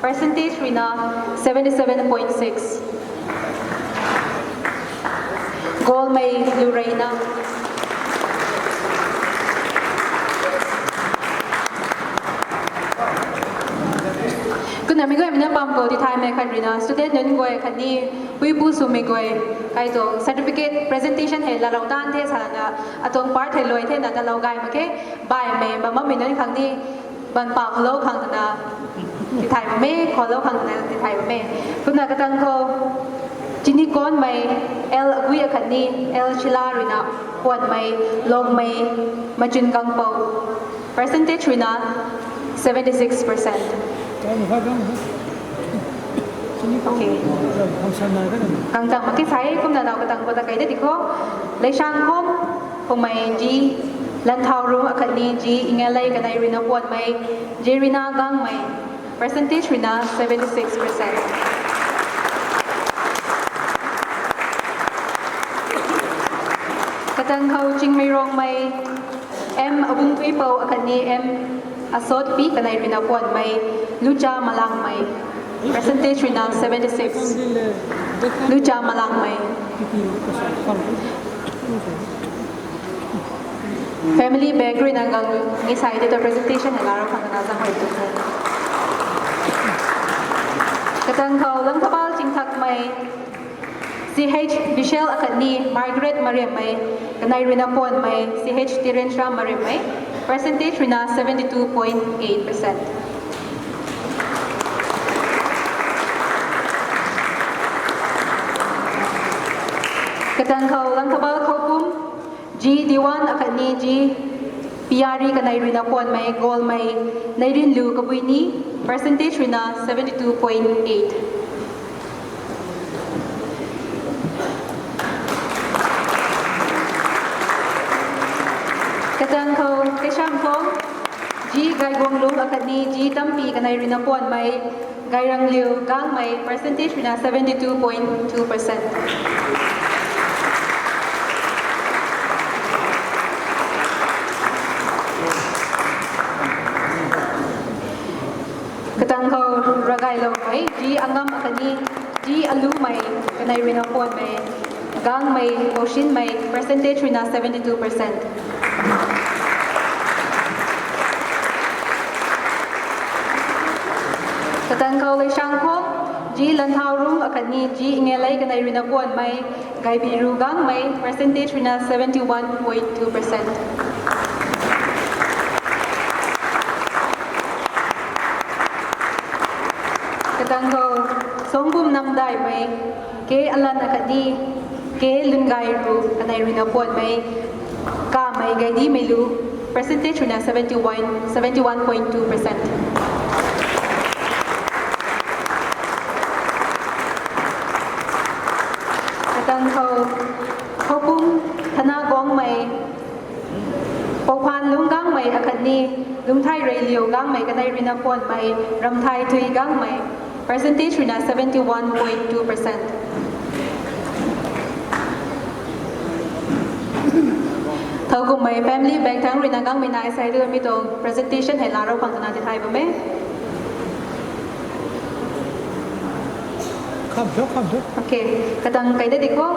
Percentage ruina seventy seven point six. Golmei Lureina. Kumna mi guay mina pam khou tithaymei khat ruina student nunc guay khatni puipu swmei guay kai tuang certificate presentation hei laalou tan the sana atuang part hei luai thena talou gay mak khe. Baihmei bam bammei nunc khang ni ban pa khalou khang twna tithay bam e, khalou khang twna tithay bam e. Kumna katang khou Chinikonmei L Agui akhatni L Shila ruina puanmei, Longmei Machun Gangpou. Percentage ruina seventy six percent. Okay. Kangtang mak khe sa e. Kumna nau katang khou ta kai de di kho. Leishang Khom, Khomei G Lanthaurung akhatni G Ingelei kanei ruina puanmei, G Rina Gangmei. Percentage ruina seventy six percent. Katang khou Chingmeirongmei M Abungpuipou akhatni M Asotpi kanei ruina puanmei, Lucha Malangmei. Percentage ruina seventy six. Lucha Malangmei. Family background na gang ni sai de ta presentation na laro khang na zang hoi tu. Katang khou Langthabal Chingthakmei, C H Michelle akhatni Margaret Mariammei kanei ruina puanmei, C H Tirensra Mariammei. Percentage ruina seventy two point eight percent. Katang khou Langthabal Khoupum, G Diwan akhatni G Piari kanei ruina puanmei, Golmei Neirinlu Kabuini. Percentage ruina seventy two point eight. Katang khou Keisham Thong, G Gaiguanglung akhatni G Tampi kanei ruina puanmei, Gairangliu Gangmei. Percentage ruina seventy two point two percent. Katang khou Ragailoumei, G Angam akhatni G Alumei kanei ruina puanmei, Gangmei Oshinmei. Percentage ruina seventy two percent. Katang khou Leishang Khom, G Lanthaurung akhatni G Ingelei kanei ruina puanmei, Gaibiru Gangmei. Percentage ruina seventy one point two percent. Katang khou Songbum Namdaimei, K Alan akhatni K Lungairu kanei ruina puanmei, Kamei Gaidimeilu. Percentage ruina seventy one, seventy one point two percent. Pouphan Lung Gangmei akhatni Lungthai Reiliu Gangmei kanei ruina puanmei Ramthai Thui Gangmei, percentage ruina seventy one point two percent. Thowkumhmei family background ruina Gangmei nai sei tu mi tuang presentation hei laarou khang twna tithai bam e. Kham thu, kham thu. Okay, katang kai da di kho.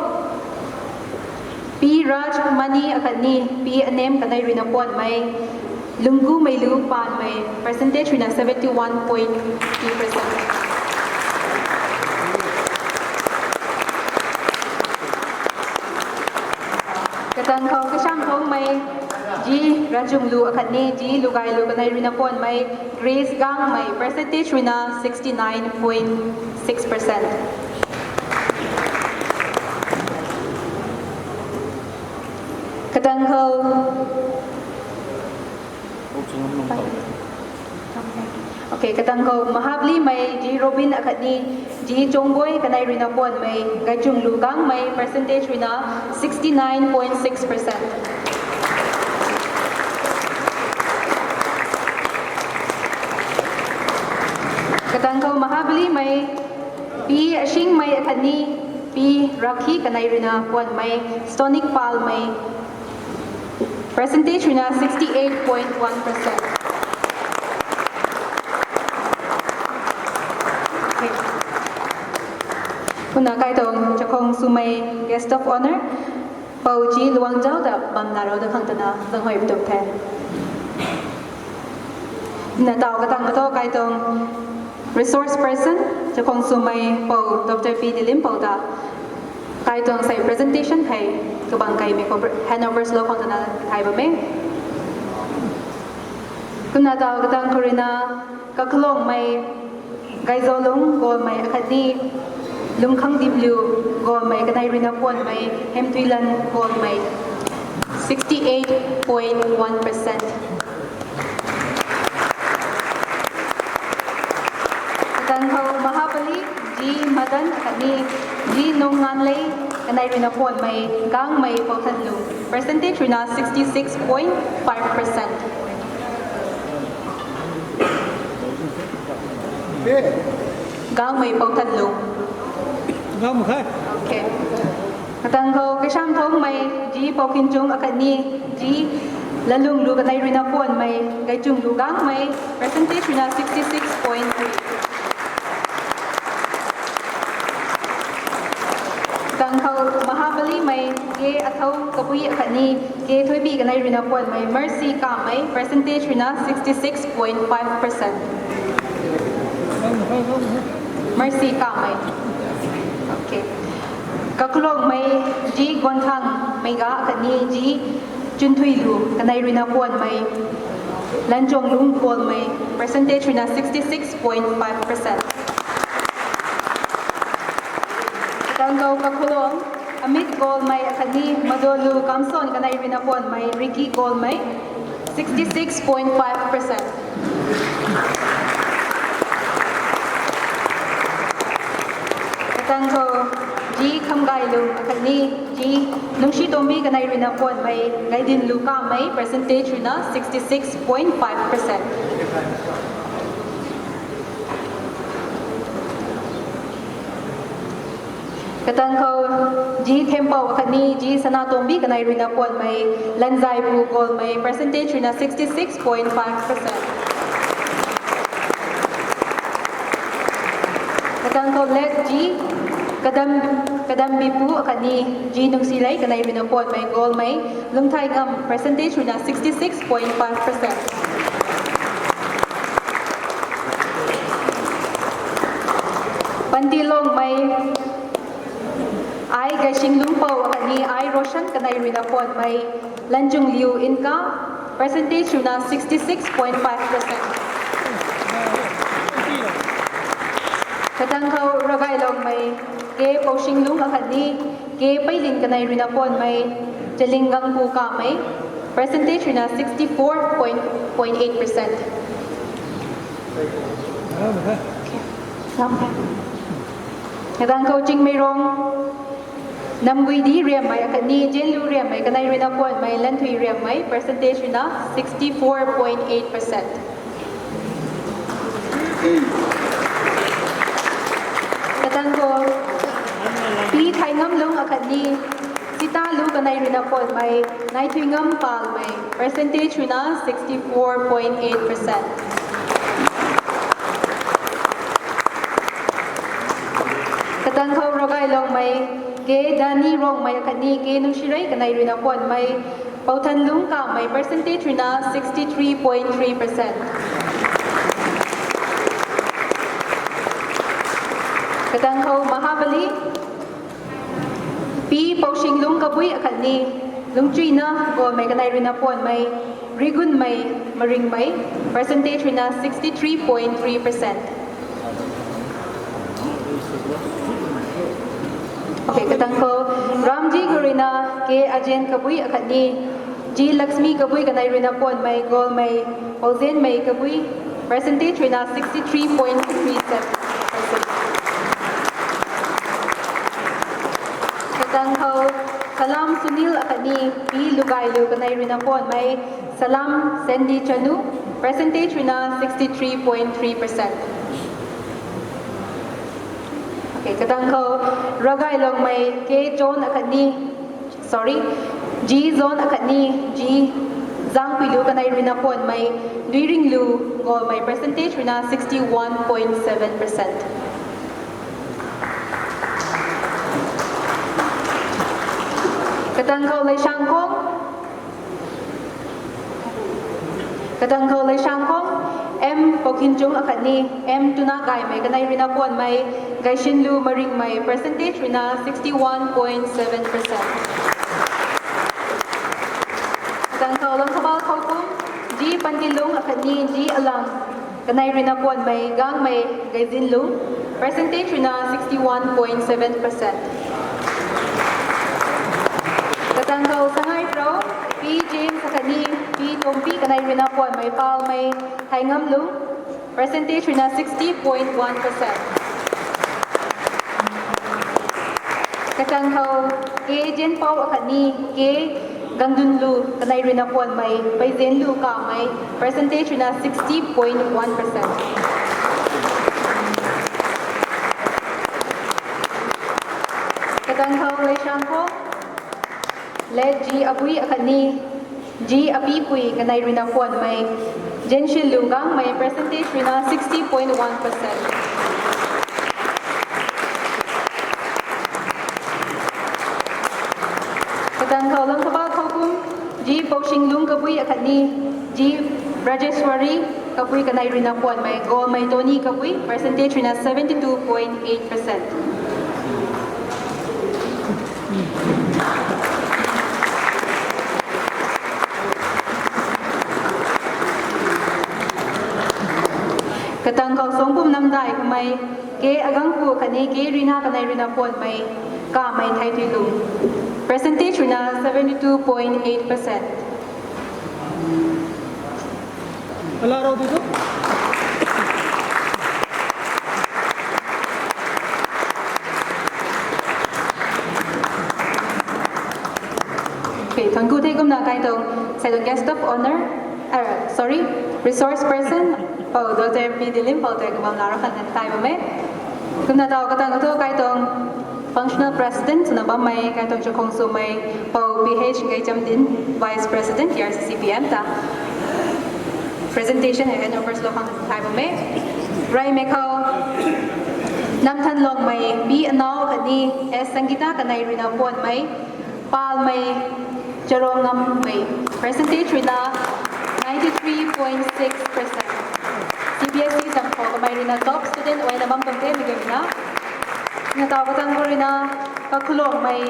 Pi Rajmani akhatni Pi Anem kanei ruina puanmei Lunggu Meilu Panmei, percentage ruina seventy one point two percent. Katang khou Kasham Thongmei G Rachunglu akhatni G Lugailu kanei ruina puanmei Grace Gangmei, percentage ruina sixty nine point six percent. Katang khou Okay, katang khou Mahablimei G Robin akhatni G Chongboi kanei ruina puanmei Gaichunglu Gangmei, percentage ruina sixty nine point six percent. Katang khou Mahablimei Pi Ashingmei akhatni Pi Rakhi kanei ruina puanmei Stonic Palmei, percentage ruina sixty eight point one percent. Kumna kai tuang Chakhong Swmei Guest of Honour, Pou G Luangzau ta bam laarou da khang twna zanghuay tum the. Na taw katang katho kai tuang resource person, Chakhong Swmei Pou Doctor P Dilimpou ta kai tuang sei presentation hei kabang kaimei khou handover lou khang twna tithai bam e. Kumna taw katang khou ruina Kakhlongmei Gaizolung Golmei akhatni Lungkhangdimliu Golmei kanei ruina puanmei Hemtuilan Golmei, sixty eight point one percent. Katang khou Mahabali G Madan akhatni G Nungnganlei kanei ruina puanmei Gangmei Pouthanlung, percentage ruina sixty six point five percent. Gangmei Pouthanlung. Gangmei khai. Okay. Katang khou Kasham Thongmei G Poukhinchung akhatni G Lalunglu kanei ruina puanmei Gaichunglu Gangmei, percentage ruina sixty six point three. Katang khou Mahabalimei K Athou Kapui akhatni K Thoibi kanei ruina puanmei Mercy Kamei, percentage ruina sixty six point five percent. Mercy Kamei. Okay. Kakhlongmei G Gonthang Meiga akhatni G Chunthuilu kanei ruina puanmei Lanchonglung Golmei, percentage ruina sixty six point five percent. Katang khou Kakhlong Amit Golmei akhatni Madolu Kamson kanei ruina puanmei Ricky Golmei, sixty six point five percent. Katang khou G Khamgailung akhatni G Nungshitombi kanei ruina puanmei Gaidinlu Kamei, percentage ruina sixty six point five percent. Katang khou G Thempou akhatni G Sanatombi kanei ruina puanmei Lanzaipu Golmei, percentage ruina sixty six point five percent. Katang khou Late G Kadam, Kadambipu akhatni G Nungsilei kanei ruina puanmei Golmei Lungthai Ngam, percentage ruina sixty six point five percent. Pantilongmei Ai Gaising Lungpou akhatni Ai Roshan kanei ruina puanmei Lanchungliu Inka, percentage ruina sixty six point five percent. Katang khou Ragailongmei K Poushinglung akhatni K Peilin kanei ruina puanmei Chalinggangpu Kamei, percentage ruina sixty four point eight percent. Katang khou Chingmeirong Namguidi Riammei akhatni Jenlu Riammei kanei ruina puanmei Lanthui Riammei, percentage ruina sixty four point eight percent. Katang khou Pi Thai Ngam Lung akhatni Sita Lu kanei ruina puanmei Naithui Ngam Palmei, percentage ruina sixty four point eight percent. Katang khou Ravgaylongmei K Dani Rongmei akhatni K Nungsirei kanei ruina puanmei Pouthan Lung Kamei, percentage ruina sixty three point three percent. Katang khou Mahabali Pi Poushing Lung Kabui akhatni Lungchuina Golmei kanei ruina puanmei Rigunmei Maringmei, percentage ruina sixty three point three percent. Okay, katang khou Ramji Gurina K Ajen Kabui akhatni G Lakshmi Kabui kanei ruina puanmei Golmei Pouzenmei Kabui, percentage ruina sixty three point three seven percent. Katang khou Salam Sunil akhatni Pi Lugailu kanei ruina puanmei Salam Sandy Chanu, percentage ruina sixty three point three percent. Okay, katang khou Ravgaylongmei K John akhatni, sorry, G John akhatni G Zangpuilu kanei ruina puanmei Nuiringlu Golmei, percentage ruina sixty one point seven percent. Katang khou Leishangkhong Katang khou Leishangkhong M Poukhinchung akhatni M Tuna Gaymei kanei ruina puanmei Gaishinlu Maringmei, percentage ruina sixty one point seven percent. Katang khou Langkhabal Khoukum G Pantilung akhatni G Alang kanei ruina puanmei Gangmei Gaizinlung, percentage ruina sixty one point seven percent. Katang khou Sangai Pro Pi James akhatni Pi Tompi kanei ruina puanmei Palmei Thaingamlung, percentage ruina sixty point one percent. Katang khou K Jenpou akhatni K Gangdunlu kanei ruina puanmei Peizenlu Kamei, percentage ruina sixty point one percent. Katang khou Leishangkhong Late G Abui akhatni G Apipui kanei ruina puanmei Jenshil Lungangmei, percentage ruina sixty point one percent. Katang khou Langkhabal Khoukum G Poushing Lung Kabui akhatni G Brajeswari Kabui kanei ruina puanmei Golmei Tony Kabui, percentage ruina seventy two point eight percent. Katang khou Songpum Namdai Kamei K Agangpu khatni K Rina kanei ruina puanmei Kamei Theithuilung, percentage ruina seventy two point eight percent. Ala rau tu tu. Okay, thank you. Thei kumna kai tuang sei tuang guest of honor, uh, sorry, resource person, Pou Doctor P Dilimpou tei kumna lara khan tai bam e. Kumna tau katang thu kai tuang functional president swna bammei kai tuang Chakhong Swmei, Pou P H Gaichamdin, vice president T R C C P M ta presentation hei kan offers lou khang thai bam e. Raymei khou Namthanlongmei P Anau khatni S Sangita kanei ruina puanmei Palmei Charongngammei, percentage ruina ninety three point six percent. C B S E samkhou kamei ruina top student oina bam tuang the mei ruina. Na tau katang khou ruina Kakhulongmei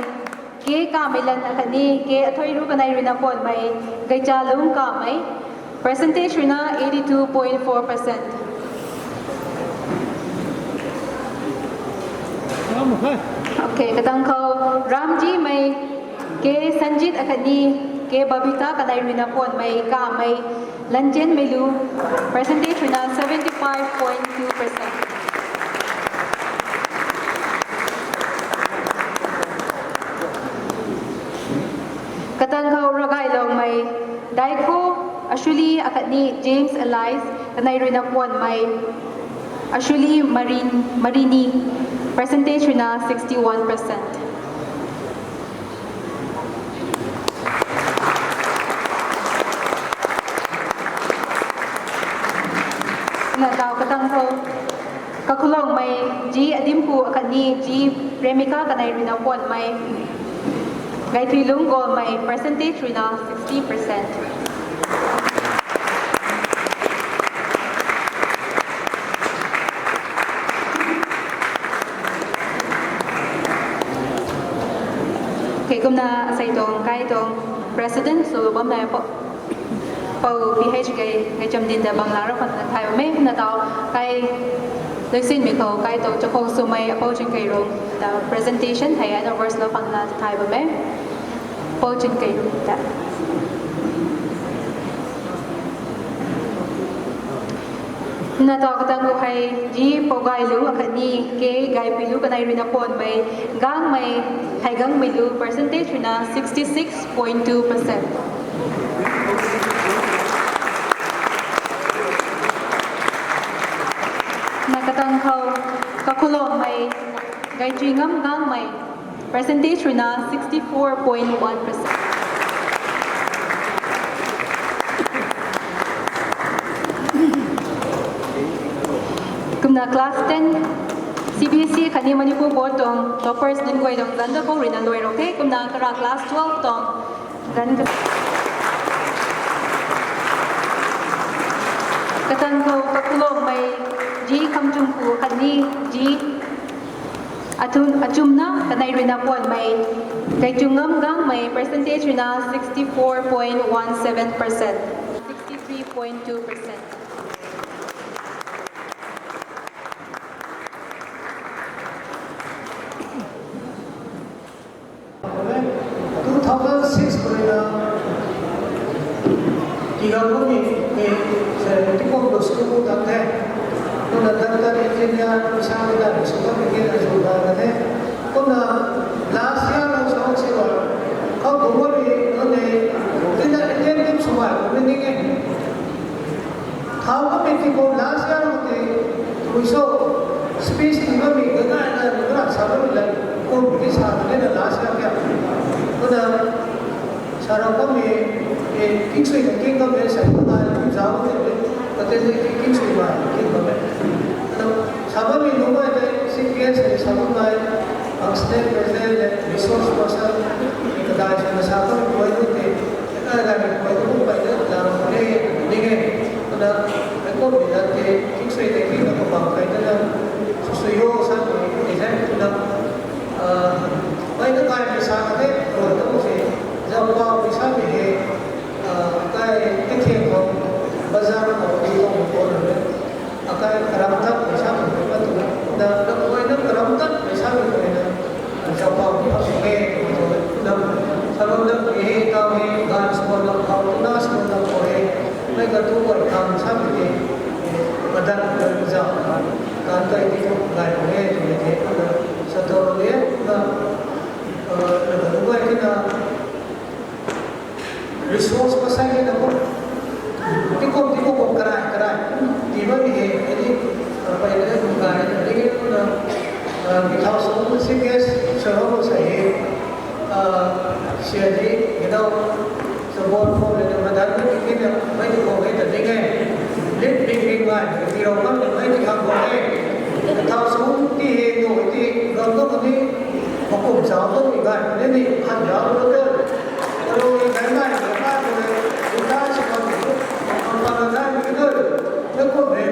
K Kameilan akhatni K Athoiru kanei ruina puanmei Gaichalung Kamei, percentage ruina eighty two point four percent. Okay, katang khou Ramjimei K Sanjit akhatni K Babita kanei ruina puanmei Kamei Lanchenmeilu, percentage ruina seventy five point two percent. Katan khou Ravgailoumei Daikho Ashuli akhatni James Alice kanei ruina puanmei Ashuli Marin, Marini, percentage ruina sixty-one percent. Na tau katang khou Kakhulongmei G Adimpu akhatni G Premika kanei ruina puanmei Gaithuilung Golmei, percentage ruina sixty percent. Okay, kumna asei tuang kai tuang president sw bam nai po. Pou P H K ngai cham din da bam la ra pan na thai bam e, na tau kai leusin mi khou kai tuang chakong swmei Pou Chin Kei Rung ta presentation thei ana verse la pan na thai bam e. Pou Chin Kei Rung ta. Na tau katang khou hei G Pou Gailu akhatni K Gaipilu kanei ruina puanmei Gangmei, Haigangmeilu, percentage ruina sixty-six point two percent. Na katang khou Kakhulongmei Gaithuingam Gangmei, percentage ruina sixty-four point one percent. Kumna class ten C B S E khatni Manipur Board tuang toppers nunc guay tuang zanc da khou ruina luai rou the. Kumna kara class twelve tuang zanc ka, katang khou Kakhulongmei G Khamchungpu khatni G Achum, Achumna kanei ruina puanmei Gaichungam Gangmei, percentage ruina sixty-four point one seven percent, sixty-three point two percent. Two thousand six khou ruina Tigam Bumi, eh, sorry, Tigam Bumi school tat the. Kumna doctor, engineer, isa mei ta school tat the, na school tat the. Kumna last year na school si wa. Khou Bumi, nunc ni, tina attendance sw wa, kumna ning e. Thau ka meeting khou last year khou tei, tui so, speech ti bammei ganai na, ganai sa bammei la, kum ti sa tei na last year kha. Kumna, sa ra bammei, eh, kingsui na king bammei sa, kumna, zau tei, kata tei kingsui ba, king bammei. Kumna, sa bammei nunc mei tei, C P S sa bammei, ang state president, resource person, kadai sa na sa bammei, kuai tei, Ai, ai, ai, ai, ai, ai, ai, ai, ai, ai, ai, ai, kumna, ai, kum ni na tei, kingsui tei, king na kapang kai na, sw sw yo, sa ni, ni sa, kumna, ah, ai, na kai ni sa ka tei, kumna, kumna si, zau pa, ni sa ni he, ah, kai, tei tei khou, bazar khou, ni khou, ni khou, ni khou, Akai karam tat ni sa ni tu, na, na koi na karam tat ni sa ni tu na, sa pau ni pau sw e, tu na, sa bam na koi he, tau he, gan sw bam na pau, tu na sw bam na koi he, mei ka tu koi kam sa ni te, madan na za, kan kai ti tu lai koi he, tu ni te, na, sa tu ni, na, eh, na ka tu koi ti na, Resource pasai ni na ko. Tikum, tikum ko karai, karai. Ti bammei he, hei ni, ah, pai na kum karai, ni na, ah, mi thau sung, C P S, sung ko sa he, ah, C I D, you know, so bor ko le na madan ni ki na, mai ti ko he ta ding e. Lit bing bing mai, ti rau kam ni mai ti kam ko he. Thau sung ti he, no ti, gam ko ni, makum chau ko ni gai, ni ni, khan ya ko te. Alo ni kai nai, kai nai, kai nai, kai nai, kai nai,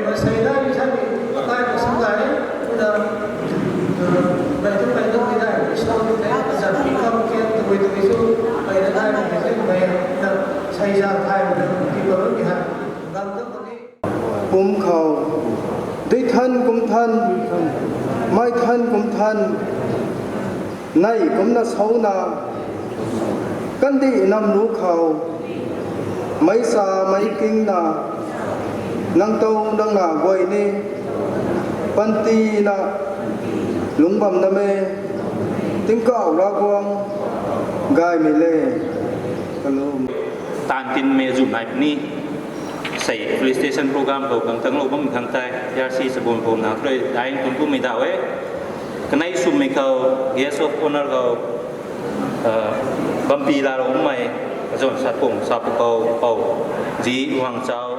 masei nai, kai nai, kai nai, Pum khou, dui than kum than, mei than kum than, nei kumna souna, kandih nam lu khou, meic sa meic kingna, nang tow nang na guay ni, pantina, lungc bam na me, tingkauh Ravguangc, gaymei le. Taanv tinmei azuh nai puni. Sei felicitation program khou kang tanglou bam khang tei R C Sabunphumna khou rui daeng kum kumei daw e. Kanei swmei khou guest of honour khou bampi laalou bammei kazanc satpung sapu khou pou Zi Wangchau